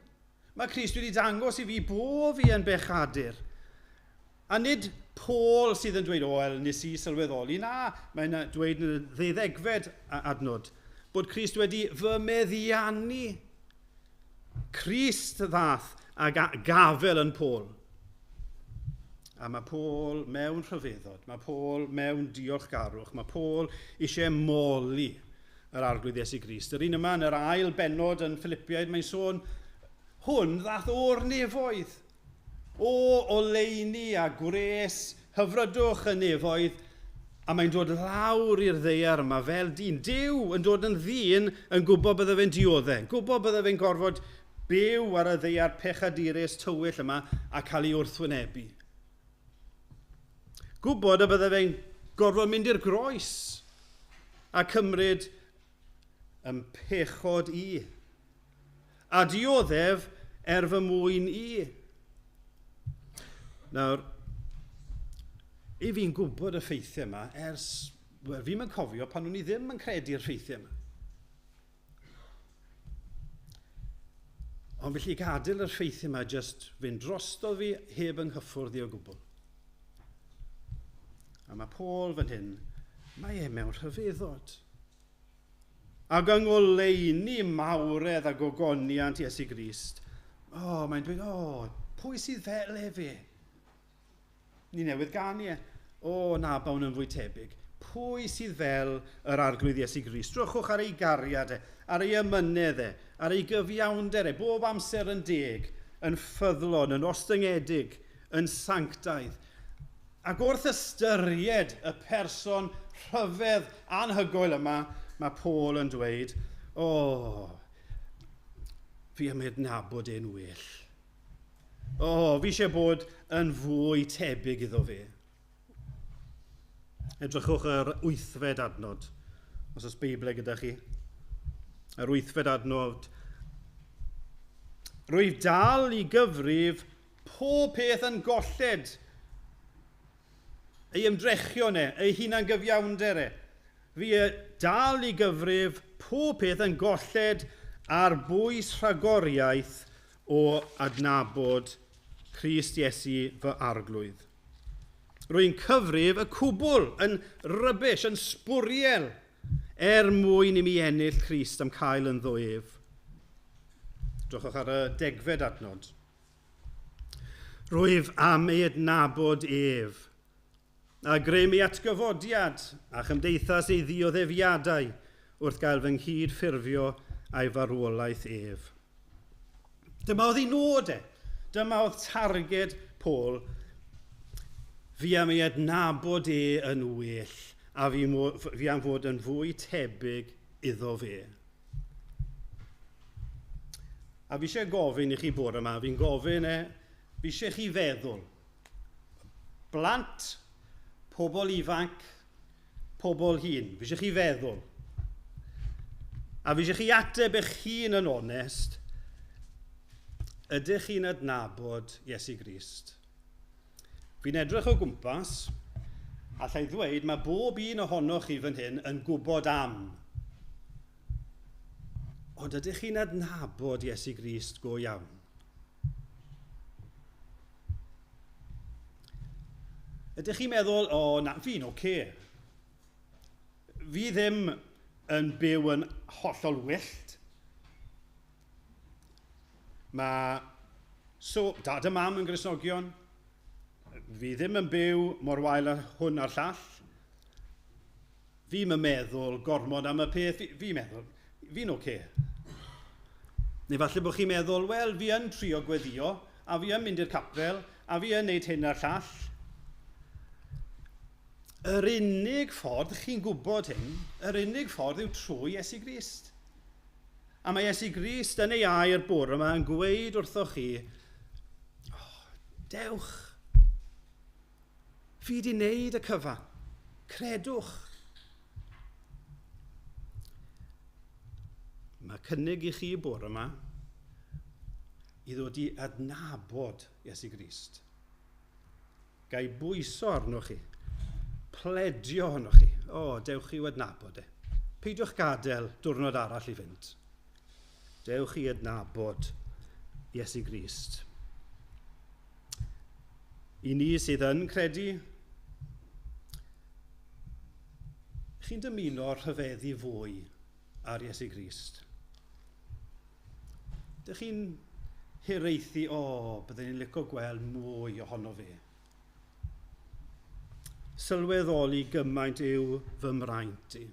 Mae Crist wedi dangos i fi bo fi yn bechadur. A nid Paul sydd yn dweud, o, wel, nes i sylweddoli. Na, mae'n dweud yn y ddeuddegfed adnod, bod Crist wedi fy meddiannu. Crist ddath a gafel yn Paul. A mae Paul mewn rhyfeddod, mae Paul mewn diolchgarwch, mae Paul eisiau moli yr Arglwydd Iesu Grist. Yr un yma yn yr ail bennod yn Philippiaid, mae'n sôn, hwn ddath o'r nefoedd. O oleuni a gwres, hyfrydwch y nefoedd, a mae'n dod lawr i'r ddaear yma fel dyn. Duw yn dod yn ddyn yn gwybod bydde fe'n dioddef, gwybod bydde fe'n gorfod byw ar y ddaear pechadurus tywyll yma a cael ei wrthwynebu. Gwybod y bydde fe'n gorfod mynd i'r groes a cymryd yn pechod i. A dioddef er fy mwyn i. Nawr, i fi'n gwybod y ffeithiau yma ers, wel, fi'n yn cofio pan o'n i ddim yn credu'r ffeithiau yma. Ond felly gadael yr ffeithiau yma jyst fynd drosto fi heb yng nghyffwrdd i o gwbl. A mae Paul fan hyn, mae e mewn rhyfeddod. Ac yng ngoleuni mawredd a gogoniant Iesu Grist, o, mae'n dweud, o, pwy sydd fel efe? Ni newydd ganu e. O, na, bawn yn fwy tebyg. Pwy sydd fel yr Arglwydd Iesu Grist? Drychwch ar ei gariad e, ar ei ymynedd e, ar ei gyfiawnder e, bob amser yn deg, yn ffyddlon, yn ostyngedig, yn sanctaidd. Ac wrth ystyried y person rhyfedd anhygoel yma, mae Paul yn dweud, o, fi am adnabod e'n well. O, fi eisiau bod yn fwy tebyg iddo fe. Edrychwch yr 8fed adnod, os oes Beibl gyda chi. Yr 8fed adnod. Rwyf dal i gyfrif pob peth yn golled. Ei ymdrechion e, ei hunan gyfiawnder e. Fi dal i gyfrif pob peth yn golled ar bwys rhagoriaeth o adnabod Crist Iesu fy arglwydd. Rwy'n cyfrif y cwbl yn rubbish, yn sbwriel, er mwyn i mi ennill Crist am cael ynddo ef. Drychwch ar y 10fed adnod. Rwyf am ei adnabod ef, a grym ei atgyfodiad a chymdeithas ei ddioddefiadau wrth gael fy nghyd ffurfio a'i farwolaeth ef. Dyma oedd ei nod e. Dyma oedd targed Paul. Fi am ei adnabod e yn well, a fi am fod yn fwy tebyg iddo fe. A fi eisiau gofyn i chi bore yma, fi'n gofyn e, fi eisiau chi feddwl. Blant, pobl ifanc, pobl hŷn, fi eisiau chi feddwl. A fi eisiau chi ateb eich hun yn onest, ydych chi'n adnabod Iesu Grist? Fi'n edrych o gwmpas, allai ddweud mae bob un ohonoch chi fan hyn yn gwybod am. Ond ydych chi'n adnabod Iesu Grist go iawn? Ydych chi'n meddwl, o, na, fi'n oce. Fi ddim yn byw yn hollol wyllt. Mae, so, dad a mam yn Gristnogion. Fi ddim yn byw mor wael â hwn a'r llall. Fi'm yn meddwl gormod am y peth. Fi'n meddwl, fi'n oce. Neu falle bod chi'n meddwl, wel, fi yn trio gweddio, a fi yn mynd i'r capel, a fi yn neud hyn a'r llall. Yr unig ffordd, chi'n gwybod hyn, yr unig ffordd yw trwy Iesu Grist. A mae Iesu Grist yn ei air bore yma yn gweud wrthoch chi, oh, dewch, fi di wneud y cyfan, credwch. Mae cynnig i chi bore yma i ddod i adnabod Iesu Grist. Gai bwyso arnoch chi, pledio arnoch chi, o, dewch i'w adnabod e. Peidiwch gadael diwrnod arall i fynd. Dewch i adnabod Iesu Grist. I ni sydd yn credu, chi'n dymuno rhyfeddu fwy ar Iesu Grist. Dych chi'n hiraethu, o, byddwn ni'n licio gweld mwy ohono fe. Sylweddoli gymaint yw fy mraint i.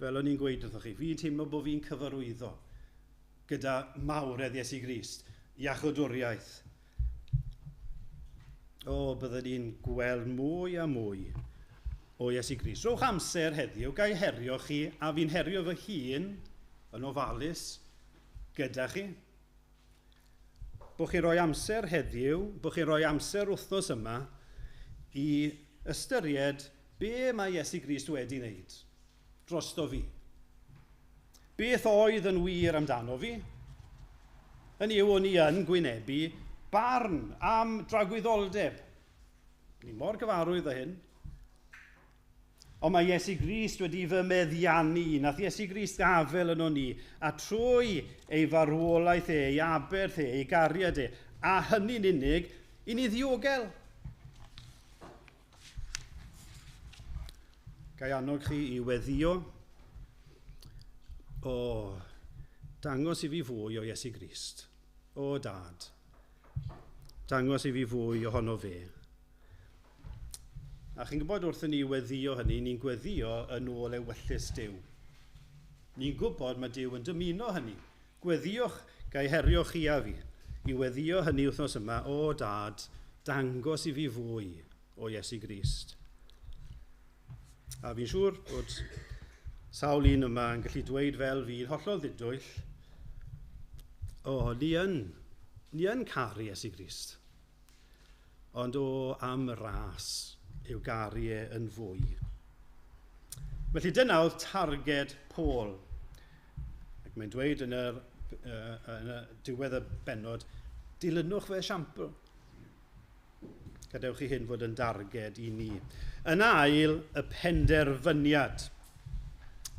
Fel o'n i'n gweud wrthoch chi, fi'n teimlo bod fi'n cyfarwyddo gyda mawredd Iesu Grist, iachawdwriaeth. O, byddwn ni'n gweld mwy a mwy o Iesu Grist. Rhowch amser heddiw, gai herio chi, a fi'n herio fy hun yn ofalus gyda chi. Bod chi'n rhoi amser heddiw, bod chi'n rhoi amser wythnos yma i ystyried be mae Iesu Grist wedi wneud drosto fi. Beth oedd yn wir amdano fi? Hynny yw, o'n i yn gwynebu barn am dragwyddoldeb. Ni mor gyfarwydd â hyn. Ond mae Iesu Grist wedi fy meddiannu. Nath Iesu Grist gafael yno ni, a trwy ei farwolaeth e, ei aberth e, ei gariad e, a hynny'n unig, i ni ddiogel. Gai annog chi i weddio. O, dangos i fi fwy o Iesu Grist. O, Dad, dangos i fi fwy ohono fe. A chi'n gwybod wrth i ni weddio hynny, ni'n gweddio yn ôl ewyllys Duw. Ni'n gwybod mae Duw yn dymuno hynny. Gweddiwch, gai herio chi a fi, i weddio hynny wythnos yma, o Dad, dangos i fi fwy o Iesu Grist. A fi'n siŵr bod sawl un yma yn gallu dweud fel fi'n hollol ddidwyll, o, ni yn caru Iesu Grist. Ond o am ras i'w garu e yn fwy. Felly dyna oedd targed Paul. Ac mae'n dweud yn y diwedd y bennod, dilynwch fy esiampl. Gadewch i hyn fod yn darged i ni. Yn ail, y penderfyniad.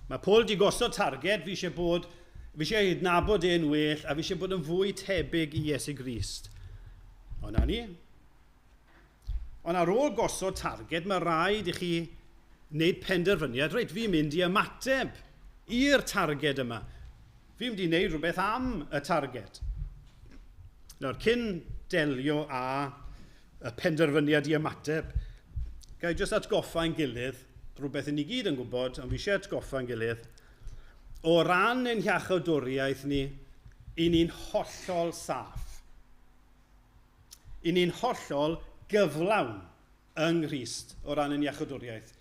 Mae Paul di gosod targed, fi eisiau adnabod e'n well, a fi eisiau bod yn fwy tebyg i Iesu Grist. Ond na ni. Ond ar ôl gosod targed, mae rhaid i chi wneud penderfyniad. Reit, fi'n mynd i ymateb i'r targed yma. Fi'n mynd i wneud rhywbeth am y targed. Nawr, cyn delio â y penderfyniad i ymateb, ga i jyst atgoffa ein gilydd, rhywbeth i ni gyd yn gwybod, ond fi eisiau atgoffa ein gilydd, o ran ein hiachawdwriaeth ni, i ni'n hollol saff. I ni'n hollol gyflawn yng Nghrist o ran ein iachawdwriaeth.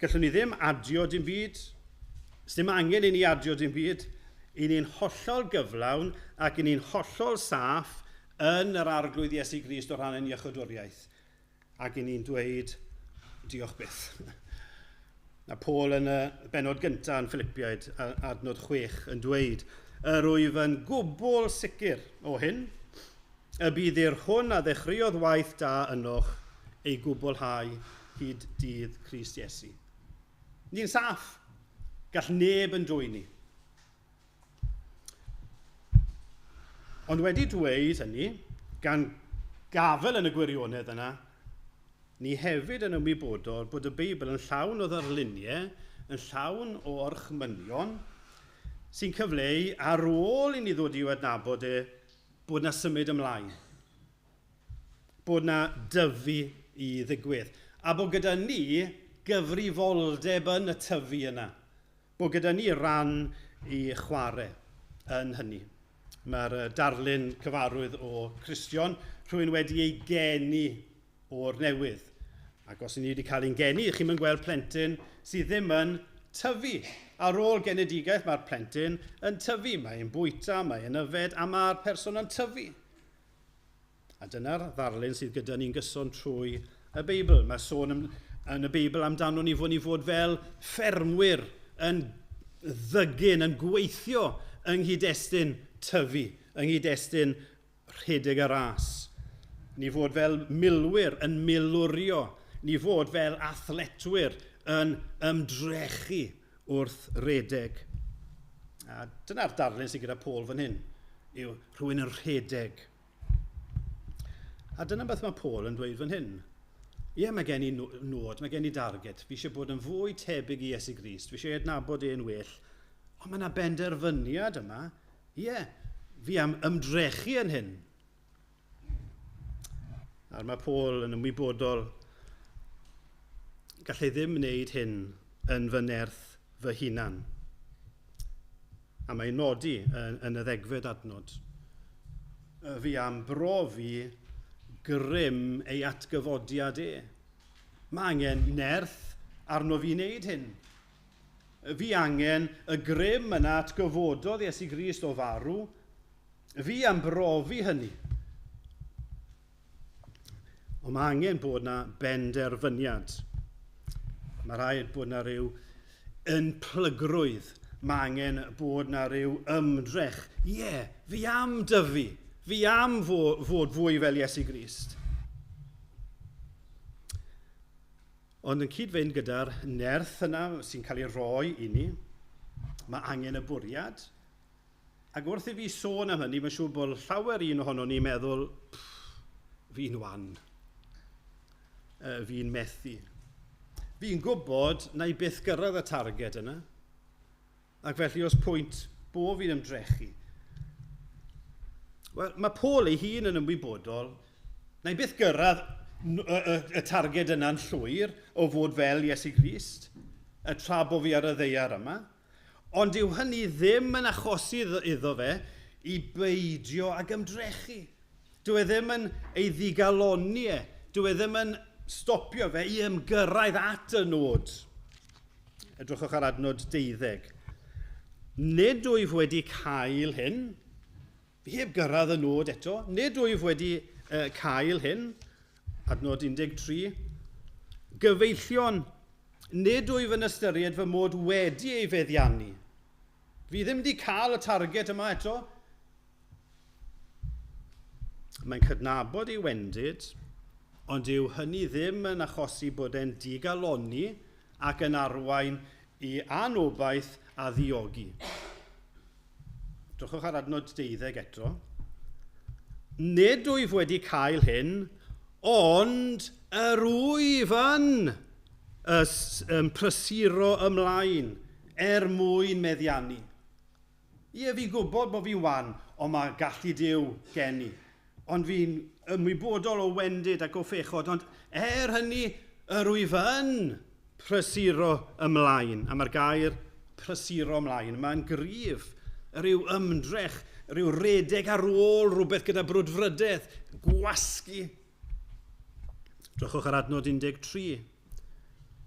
Gallwn ni ddim adio dim byd, dim angen i ni adio dim byd, i ni'n hollol gyflawn ac i ni'n hollol saff yn yr Arglwydd Iesu Grist o ran ein iachawdwriaeth. Ac i ni'n dweud, diolch byth. Na Paul yn y bennod gyntaf yn Philippiaid, adnod 6, yn dweud, yr wyf yn gwbl sicr o hyn, y bydd i'r hwn a ddechreuodd waith da ynoch ei gwblhau hyd dydd Crist Iesu. Ni'n saff. Gall neb yn dwyn ni. Ond wedi dweud hynny, gan gafel yn y gwirionedd yna, ni hefyd yn ymwybodol bod y Beibl yn llawn o ddarluniau, yn llawn o orchmynion, sy'n cyfleu ar ôl i ni ddod i'w adnabod e, bod na symud ymlaen. Bod na dyfu i ddigwydd. A bod gyda ni gyfrifoldeb yn y tyfu yna. Bod gyda ni ran i chwarae yn hynny. Mae'r darlun cyfarwydd o Cristion, rhywun wedi ei geni o'r newydd. Ac os ni wedi cael ein geni, chi'n mynd gweld plentyn sydd ddim yn tyfu. Ar ôl genedigaeth mae'r plentyn yn tyfu. Mae'n bwyta, mae'n yfed, a mae'r person yn tyfu. A dyna'r ddarlun sydd gyda ni'n gyson trwy y Beibl. Mae sôn yn y Beibl amdano ni fod fel ffermwyr yn ddygyn, yn gweithio yng nghyd-destun tyfu, yng nghyd-destun rhedeg y ras. Ni fod fel milwyr yn milwrio, ni fod fel athletwyr yn ymdrechu wrth redeg. A dyna'r darlun sydd gyda Paul fan hyn, yw rhywun yn rhedeg. A dyna beth mae Paul yn dweud fan hyn. Ie, mae gen i nod, mae gen i darged. Fi eisiau bod yn fwy tebyg i Iesu Grist, fi eisiau adnabod e'n well. Ond mae yna benderfyniad yma. Ie, fi am ymdrechu yn hyn. A mae Paul yn ymwybodol, gallai ddim wneud hyn yn fy nerth fy hunan. A mae'n nodi yn y 10fed adnod. Fi am brofi grym ei atgyfodiad e. Mae angen nerth arno fi wneud hyn. Fi angen y grym yna atgyfododd Iesu Grist o farw. Fi am brofi hynny. Ond mae angen bod na benderfyniad. Mae rhaid bod na rhyw ynplygrwydd. Mae angen bod na rhyw ymdrech. Ie, fi am dyfu. Fi am fod fwy fel Iesu Grist. Ond yn cyd-fynd gyda'r nerth yna sy'n cael ei roi i ni, mae angen y bwriad. Ac wrth i fi sôn am hynny, mae'n siŵr bod llawer un ohono ni'n meddwl, fi'n wan, fi'n methu. Fi'n gwybod na i byth gyrraedd y targed yna, ac felly os pwynt bo fi'n ymdrechu. Wel, mae Paul ei hun yn ymwybodol, na i byth gyrraedd y targed yna'n llwyr o fod fel Iesu Grist, y tra bo fi ar y ddaear yma. Ond yw hynny ddim yn achosi iddo fe i beidio ag ymdrechu. Dyw e ddim yn ei ddigalonni e. Dyw e ddim yn stopio fe i ymgyrraedd at y nod. Edrychwch ar adnod 12. Nid wyf wedi cael hyn. Fi heb gyrraedd y nod eto. Nid wyf wedi cael hyn. Adnod 13. Gyfeillion, nid wyf yn ystyried fy mod wedi ei feddiannu. Fi ddim wedi cael y targed yma eto. Mae'n cydnabod ei wendid, ond yw hynny ddim yn achosi bod e'n digalonni ac yn arwain i anobaith a ddiogi. Drychwch ar adnod 12 eto. Nid wyf wedi cael hyn, ond yr wyf yn prysuro ymlaen er mwyn meddiannu. Ie, fi'n gwybod bod fi'n wan, ond mae gallu Duw gen i. Ond fi'n ymwybodol o wendid ac o phechod, ond er hynny, yr wyf yn prysuro ymlaen. A mae'r gair prysuro ymlaen, mae'n gryf. Rhyw ymdrech, rhyw redeg ar ôl rhywbeth gyda brwdfrydedd, gwasgu. Drychwch ar adnod 13.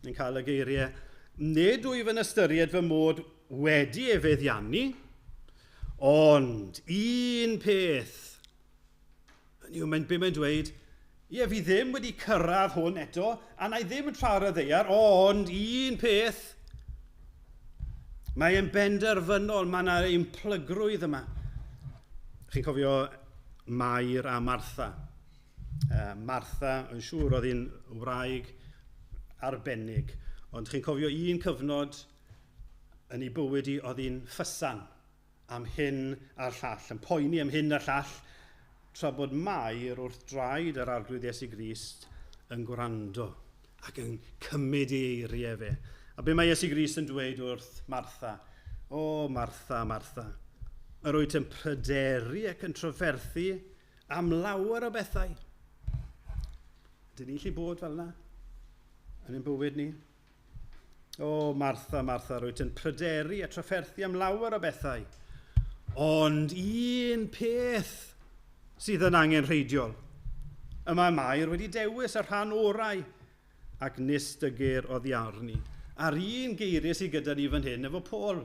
Ni'n cael y geiriau, nid wyf yn ystyried fy mod wedi ei feddiannu, ond un peth. Hynny yw, be mae'n dweud, ie, fi ddim wedi cyrraedd hwn eto, a na i ddim yn tra ar y ddaear, ond un peth. Mae e'n benderfynol, mae yna implygrwydd yma. Chi'n cofio Mair a Martha. Martha, yn siŵr, oedd hi'n wraig arbennig. Ond chi'n cofio un cyfnod yn ei bywyd hi, oedd hi'n ffysan am hyn a'r llall, yn poeni am hyn a'r llall, tra bod Mair wrth draed yr Arglwydd Iesu Grist yn gwrando ac yn cymryd ei eiriau fe. A be mae Iesu Grist yn dweud wrth Martha? O, Martha, Martha, yr wyt yn pryderu ac yn trafferthu am lawer o bethau. Dyn ni'n gallu bod fel yna yn ein bywyd ni? O, Martha, Martha, rwyt yn pryderu a trafferthu am lawer o bethau. Ond un peth sydd yn angenrheidiol. Y mae Mair wedi dewis y rhan orau ac nis dygir oddi arni. A'r un geiriau sydd gyda ni fan hyn efo Paul.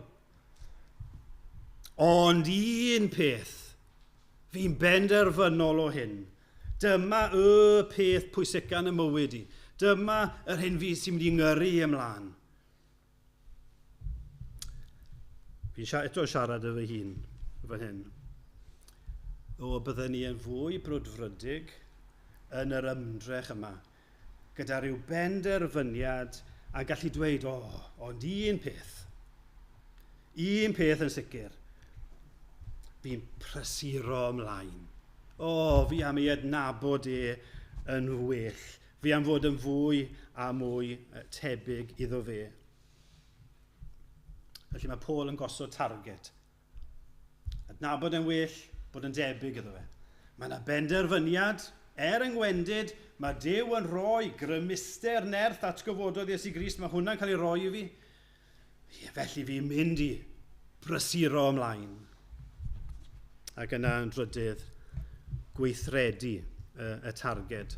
Ond un peth, fi'n benderfynol o hyn. Dyma y peth pwysica yn y mywyd i. Dyma yr hyn fi sy'n mynd i ngyrru ymlaen. Fi'n eto siarad efo hun fan hyn. O, bydden ni yn fwy brwdfrydig yn yr ymdrech yma, gyda rhyw benderfyniad a gallu dweud, o, ond un peth yn sicr, fi'n prysuro ymlaen. O, fi am ei adnabod e yn well. Fi am fod yn fwy a mwy tebyg iddo fe. Felly mae Paul yn gosod target. Adnabod yn well, bod yn debyg iddo fe. Mae yna benderfyniad, er yng ngwendid, mae Duw yn rhoi grymuster nerth atgyfododd Iesu Grist, mae hwnna'n cael ei roi i fi. Ie, felly fi'n mynd i brysuro ymlaen. Ac yna yn drydydd, gweithredu y targed.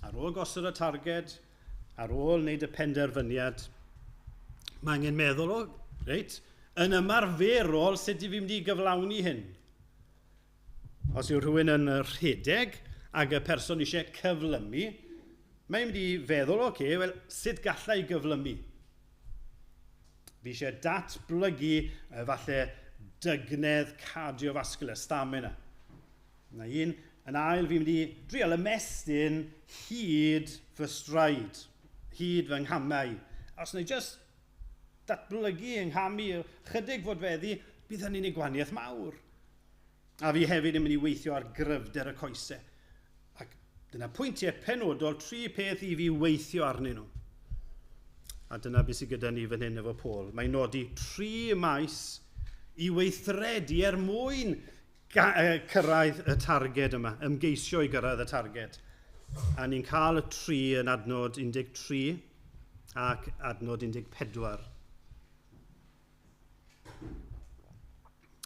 Ar ôl gosod y targed, ar ôl wneud y penderfyniad, mae angen meddwl o, reit, yn ymarferol, sut i fi mynd i gyflawni hyn? Os yw rhywun yn rhedeg ac y person eisiau cyflymu, mae'n mynd i feddwl, oce, wel, sut galla i gyflymu? Fi eisiau datblygu falle dygnedd cardiovascular, stamina. Na un, yn ail, fi'n mynd i drial ymestyn hyd fy straed, hyd fy nghamau. Os wna i just datblygu yng nghamu chydig fodfeddi, bydd hynny'n ei gwahaniaeth mawr. A fi hefyd yn mynd i weithio ar gryfder y coesau. Ac dyna pwyntiau penodol, tri peth i fi weithio arnyn nhw. A dyna beth sydd gyda ni fan hyn efo Paul. Mae'n nodi tri maes i weithredu er mwyn cyrraedd y targed yma, ymgeisio i gyrraedd y targed. A ni'n cael y tri yn adnod 13 ac adnod 14.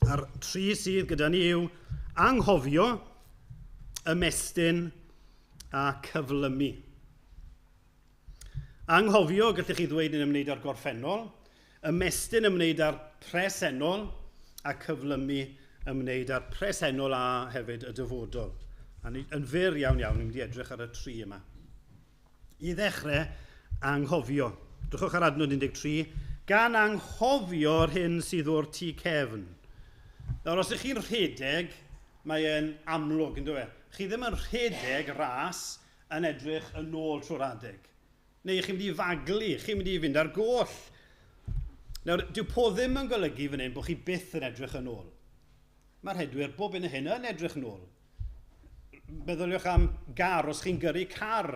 A'r tri sydd gyda ni yw anghofio, ymestyn a cyflymu. Anghofio, gallech chi ddweud, yn ymwneud â'r gorffennol, ymestyn ymwneud â'r presennol, a cyflymu ymwneud â'r presennol a hefyd y dyfodol. A ni, yn fyr iawn iawn, ni'n mynd i edrych ar y tri yma. I ddechrau, anghofio. Drychwch ar adnod 13. Gan anghofio'r hyn sydd o'r tu cefn. Nawr, os ydych chi'n rhedeg, mae'n amlwg, yn dweud. Chi ddim yn rhedeg ras yn edrych yn ôl trwy'r adeg. Neu chi'n mynd i faglu, chi'n mynd i fynd ar goll. Nawr, dyw po ddim yn golygu fan hyn bod chi byth yn edrych yn ôl. Mae'r rhedwyr bob un o hyn yn edrych yn ôl. Meddyliwch am gar, os chi'n gyrru car,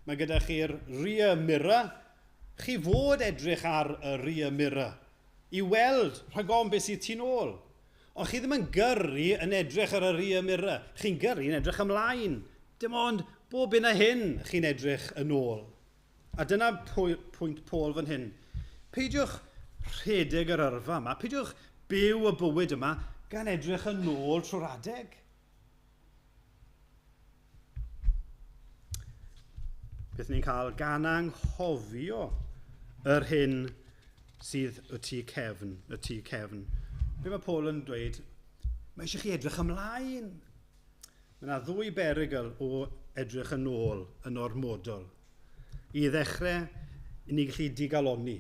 mae gyda chi'r rear mirror. Chi fod edrych ar y rear mirror i weld rhag ofn beth sydd tu nôl. Ond chi ddim yn gyrru yn edrych ar y rear mirror. Chi'n gyrru yn edrych ymlaen. Dim ond bob un a hyn chi'n edrych yn ôl. A dyna pwynt Paul fan hyn. Peidiwch rhedeg yr yrfa yma, peidiwch byw y bywyd yma gan edrych yn ôl trwy'r adeg. Beth ni'n cael gan anghofio yr hyn sydd y tu cefn, y tu cefn. Be mae Paul yn dweud? Mae eisiau chi edrych ymlaen. Mae yna ddwy berygl o edrych yn ôl yn ormodol. I ddechrau, i ni gallu digalonni.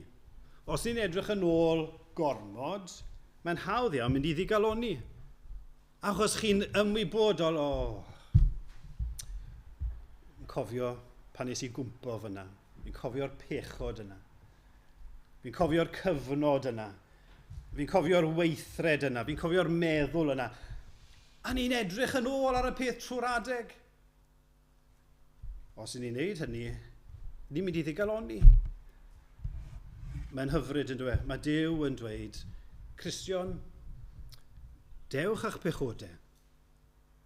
Os ni'n edrych yn ôl gormod, mae'n hawdd iawn mynd i ddigalonni. Achos chi'n ymwybodol, o, oh, cofio pan nes i gwmpo fyna. Fi'n cofio'r pechod yna. Fi'n cofio'r cyfnod yna. Fi'n cofio'r weithred yna. Fi'n cofio'r meddwl yna. A ni'n edrych yn ôl ar y peth trwy'r adeg. Os ni'n neud hynny, ni'n mynd i ddigalonni. Mae'n hyfryd yn dweud. Mae Duw yn dweud, Cristion, dewch a'ch pechodau.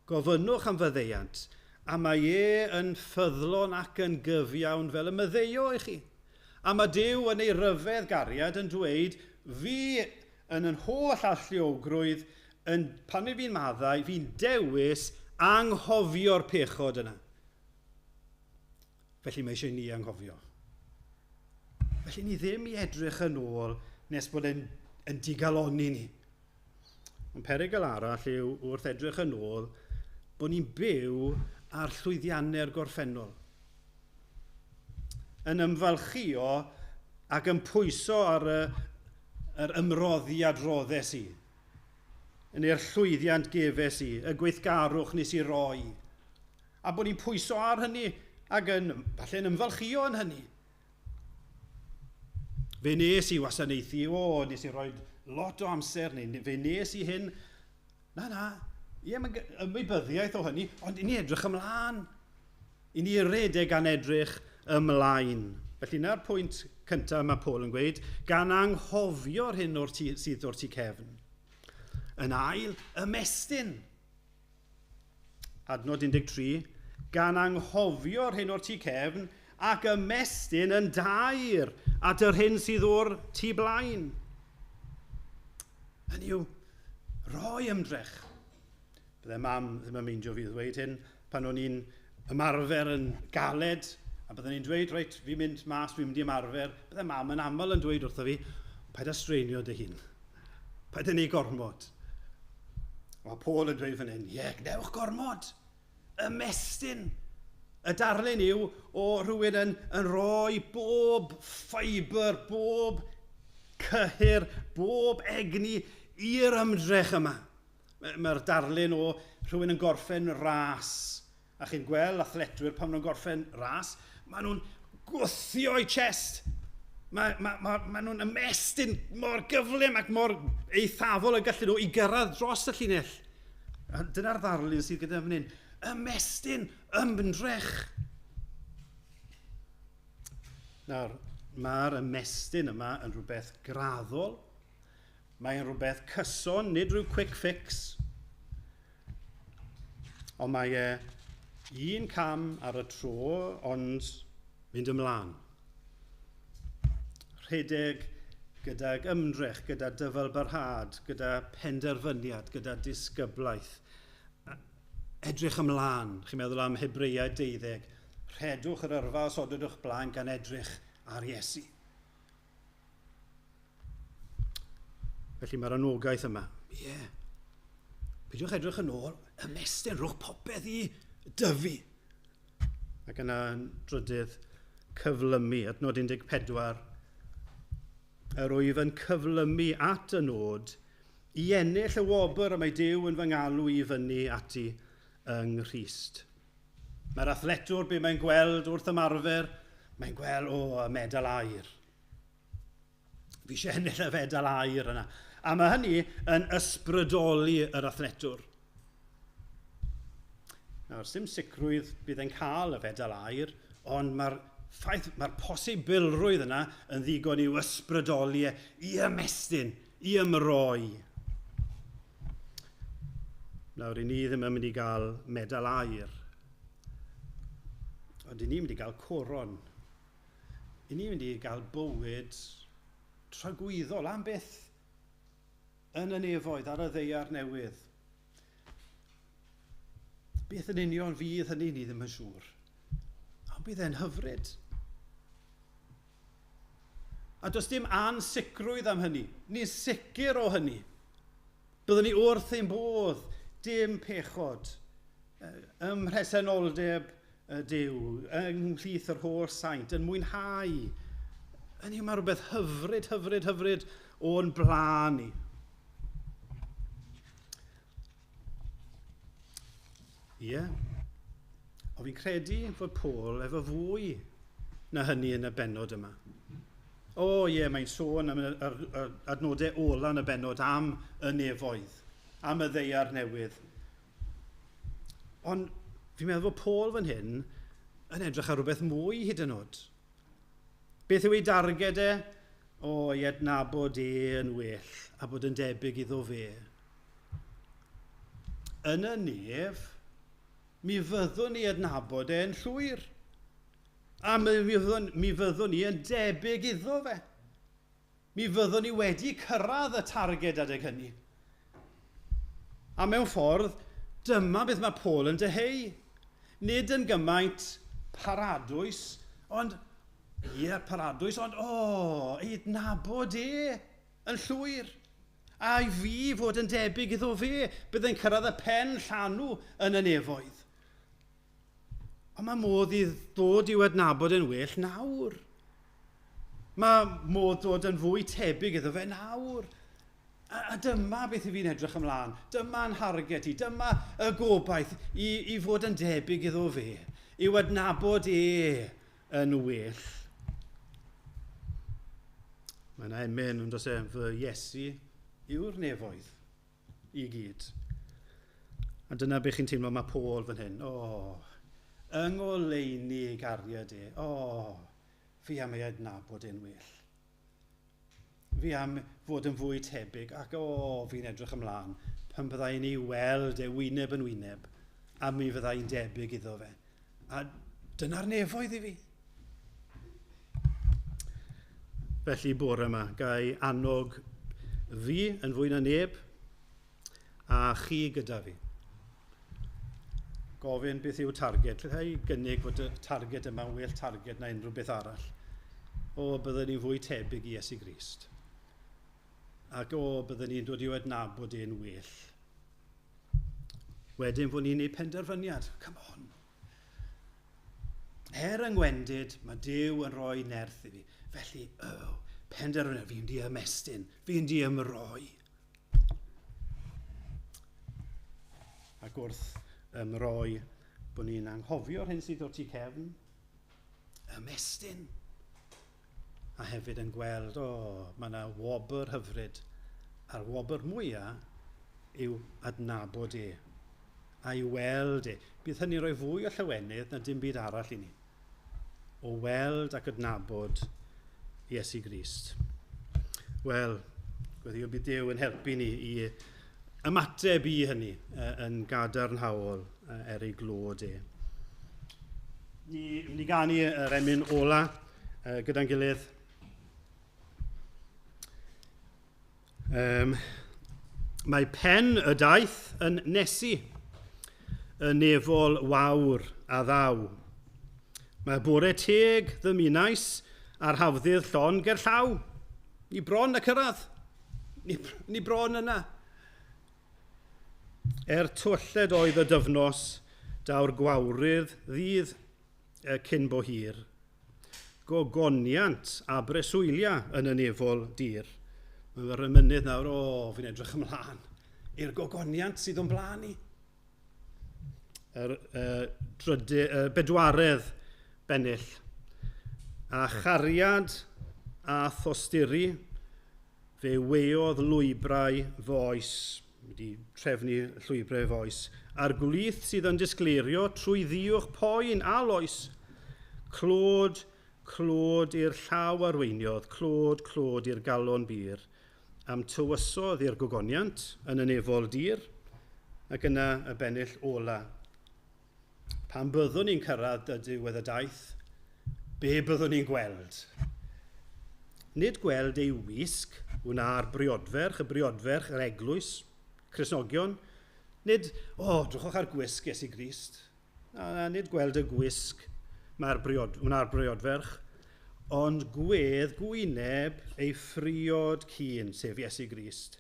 Gofynnwch am faddeuant, a mae e yn ffyddlon ac yn gyfiawn fel y maddeuo i chi. A mae Duw yn ei ryfedd gariad yn dweud, fi yn yn holl alluogrwydd, yn, pan i fi'n maddau, fi'n dewis anghofio'r pechod yna. Felly mae eisiau ni anghofio. Felly ni ddim i edrych yn ôl nes bod e'n yn digalonni ni. Ond perygl arall yw wrth edrych yn ôl bod ni'n byw ar llwyddiannau'r gorffennol. Yn ymfalchio ac yn pwyso ar yr ymroddiad roddes i. Yn e'r llwyddiant gefes i, y gweithgarwch nes i roi. A bod ni'n pwyso ar hynny ac yn, falle'n ymfalchio yn hynny. Fe nes i wasanaethu, o, nes i roi lot o amser, neu fe nes i hyn. Na, na, ie, mae ymwybyddiaeth o hynny, ond i ni edrych ymlaen. I ni redeg gan edrych ymlaen. Felly na'r pwynt cyntaf mae Paul yn gweud, gan anghofio'r hyn o'r tu, sydd o'r tu cefn. Yn ail, ymestyn. Adnod 13, gan anghofio'r hyn o'r tu cefn ac ymestyn yn dair at yr hyn sydd o'r tu blaen. Hynny yw, rhoi ymdrech. Bydde mam ddim yn meindio fi ddweud hyn pan o'n i'n ymarfer yn galed, a bydden ni'n dweud, reit, fi'n mynd mas, fi'n mynd i ymarfer. Bydde mam yn aml yn dweud wrtho fi, paid â straenio dy hun. Paid â neud gormod. Mae Paul yn dweud fan hyn, ie, gwnewch gormod. Ymestyn. Y darlun yw o rhywun yn rhoi bob ffibr, bob cyhyr, bob egni i'r ymdrech yma. Mae'r darlun o rhywun yn gorffen ras. A chi'n gweld athletwyr pan maen nhw'n gorffen ras, maen nhw'n gwthio eu chest. Mae nhw'n ymestyn mor gyflym ac mor eithafol y gallen nhw i gyrraedd dros y llinell. A dyna'r ddarlun sydd gyda fan hyn. Ymestyn, ymdrech. Nawr, mae'r ymestyn yma yn rhywbeth graddol. Mae'n rhywbeth cyson, nid rhyw quick fix. Ond mae e un cam ar y tro, ond mynd ymlaen. Rhedeg gydag ymdrech, gyda dyfalbarhad, gyda penderfyniad, gyda disgyblaeth. Edrych ymlaen, chi'n meddwl am Hebreaid 12, rhedwch yr yrfa os odwch o'ch blaen gan edrych ar Iesu. Felly mae'r anogaeth yma. Ie. Yeah. Peidiwch edrych yn ôl, ymestyn, rhowch popeth i Dyfu. Ac yna yn drydydd, cyflymu, adnod 14. Yr wyf yn cyflymu at y nod i ennill y wobr y mae Duw yn fy ngalw i fyny ati yng Nghrist. Mae'r athletwr, be mae'n gweld wrth ymarfer, mae'n gweld, o, y medal aur. Fi eisiau ennill y fedal aur yna. A mae hynny yn ysbrydoli yr athletwr. Nawr, sim sicrwydd bydd e'n cael y fedal aur, ond mae'r ffaith, mae'r posibilrwydd yna yn ddigon i'w ysbrydoli e, i ymestyn, i ymroi. Nawr, i ni ddim yn mynd i gael medal aur, ond i ni'n mynd i gael coron. I ni'n mynd i gael bywyd tragwyddol am byth yn y nefoedd ar y ddaear newydd. Beth yn union fydd hynny, ni ddim yn siŵr. Ond bydd e'n hyfryd. A does dim ansicrwydd am hynny. Ni'n sicr o hynny. Byddwn ni wrth ein bodd, dim pechod, ym mhresenoldeb Duw, ymhlith yr holl saint, yn mwynhau. Hynny yw, mae rhywbeth hyfryd, hyfryd, hyfryd o'n blaen ni. Ie. Yeah. Ond fi'n credu fod Paul efo fwy na hynny yn y bennod yma. O ie, yeah, mae'n sôn am yr adnodau ola yn y bennod am y nefoedd, am y ddaear newydd. Ond fi'n meddwl fod Paul fan hyn yn edrych ar rhywbeth mwy hyd yn oed. Beth yw ei darged e? O, i adnabod e yn well a bod yn debyg iddo fe. Yn y nef, mi fyddwn ni adnabod e'n llwyr. A mi fyddwn ni yn debyg iddo fe. Mi fyddwn ni wedi cyrraedd y targed adeg hynny. A mewn ffordd, dyma beth mae Paul yn dyheu. Nid yn gymaint paradwys, ond, ie, paradwys, ond, o, ei adnabod e yn llwyr. A i fi fod yn debyg iddo fe, bydd yn cyrraedd y pen llanw yn y nefoedd. Ond mae modd i ddod i'w adnabod yn well nawr. Mae modd dod yn fwy tebyg iddo fe nawr. A dyma beth i fi'n edrych ymlaen. Dyma'n harget i. Dyma y gobaith i fod yn debyg iddo fe. I'w adnabod e yn well. Mae yna emyn, ond oes e, fy Iesu yw'r nefoedd i gyd. A dyna beth chi'n teimlo mae Paul fan hyn. O, yng ngoleuni gariad e. O, fi am ei adnabod e'n well. Fi am fod yn fwy tebyg ac o, fi'n edrych ymlaen pan byddai'n ei weld e wyneb yn wyneb a mi fyddai'n debyg iddo fe. A dyna'r nefoedd i fi. Felly bore yma, gai annog fi yn fwy na neb a chi gyda fi. Gofyn beth yw targed. Lle i gynnig fod y targed yma'n well targed na unrhyw beth arall. O, byddwn ni'n fwy tebyg i Iesu Grist. Ac o, byddwn ni'n dod i'w adnabod e'n well. Wedyn fod ni'n gwneud penderfyniad. Come on. Er yng ngwendid, mae Duw yn rhoi nerth i fi. Felly, oh, penderfyniad, fi'n di ymestyn, fi'n di ymroi. Ac wrth ymroi, bod ni'n anghofio'r hyn sydd o'r tu cefn, ymestyn. A hefyd yn gweld, o, mae yna wobr hyfryd. A'r wobr mwyaf yw adnabod e. A'i weld e. Bydd hynny'n rhoi fwy o llawenydd na dim byd arall i ni. O weld ac adnabod Iesu Grist. Wel, gweddio bydd Duw yn helpu ni i ymateb i hynny yn gadarnhaol er ei glod e. Ni mynd i ganu yr emyn ola gyda'n gilydd. Mae pen y daith yn nesu, y nefol wawr a ddaw. Mae bore teg ddymunais a'r hafddydd llon ger llaw. Ni bron y cyrraedd. Ni bron yna. Er twlled oedd y dyfnos, Daw'r gwawrydd ddydd cyn bo hir. Gogoniant a breswylia yn y nefol dir. Mae fe'r emynydd nawr, o, fi'n edrych ymlaen i'r gogoniant sydd o'n blaen i. Yr bedwaredd bennill. A chariad a thosturi, fe weodd lwybrau fy oes, wedi trefnu llwybrau fy oes, a'r gwlith sydd yn disgleirio trwy ddiwch poen a loes. Clod, clod i'r llaw arweiniodd, clod, clod i'r galon bur, am tywysodd i'r gogoniant yn y nefol dir, ac yna y bennill ola. Pan byddwn ni'n cyrraedd y diwedd y daith, be byddwn ni'n gweld? Nid gweld ei wisg wna'r briodferch, y briodferch, yr eglwys, Cristnogion. Nid, o, drychwch ar gwisg Iesu Grist. Na, na, nid gweld y gwisg mae'r briod, wna'r briodferch, ond gwedd gwyneb ei phriod cyn, sef Iesu Grist.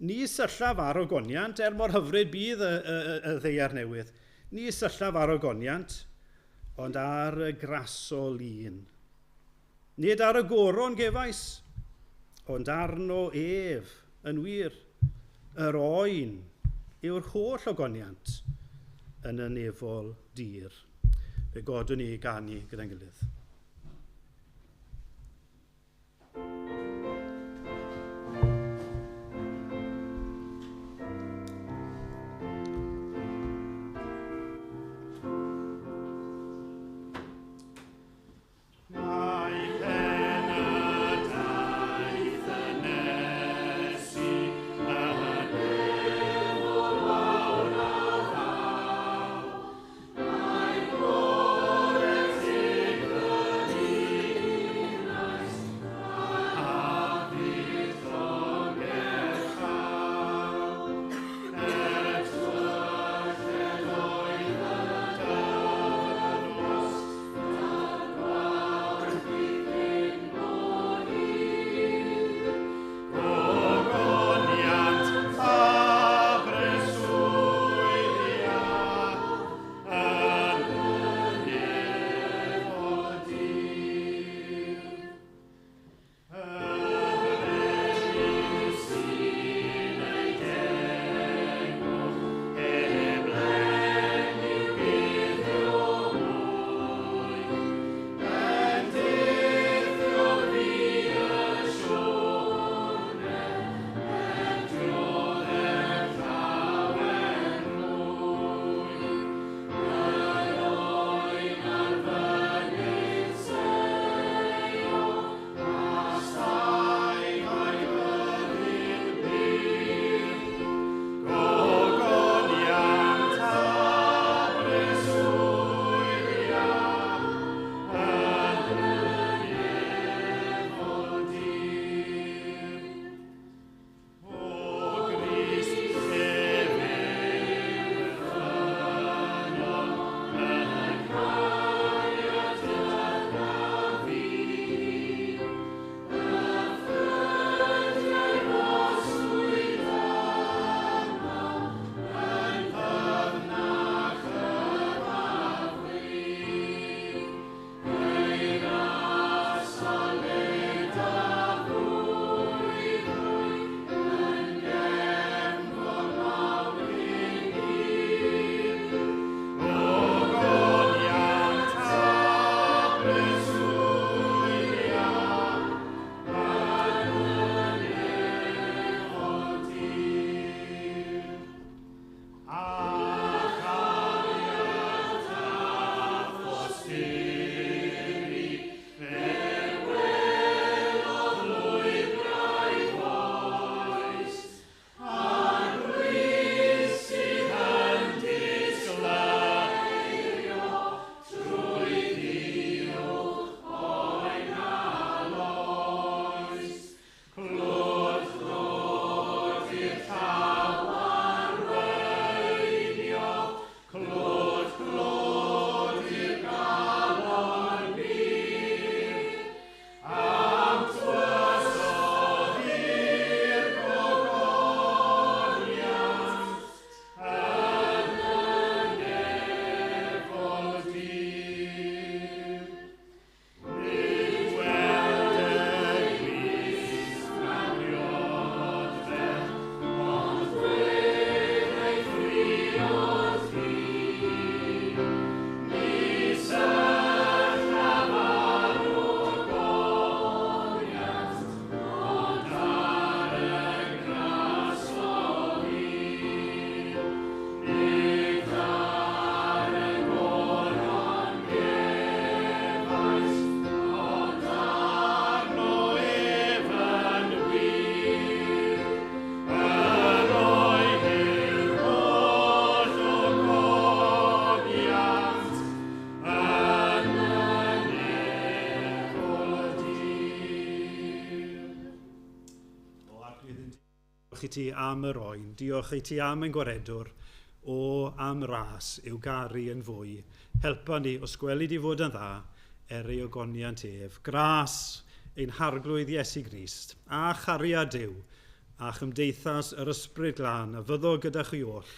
Ni syllaf ar ogoniant, er mor hyfryd bydd y ddaear newydd. Ni syllaf ar ogoniant, ond ar y grasol un. Nid ar y goron gefais, ond arno ef, yn wir, yr oen yw'r holl ogoniant yn y nefol dir. Fe godwn ni ganu gyda'n gilydd. Mae pen y daith yn nesu, y nefol fawr a ddaw. Mae bore teg Diolch i ti am yr oen, diolch i ti am ein gwaredwr, o am ras i'w garu yn fwy. Helpa ni os gweli di fod yn dda, er ei ogoniant ef. Gras ein harglwydd Iesu Grist, a chariad Duw, a chymdeithas yr ysbryd glân a fyddo gyda chi oll.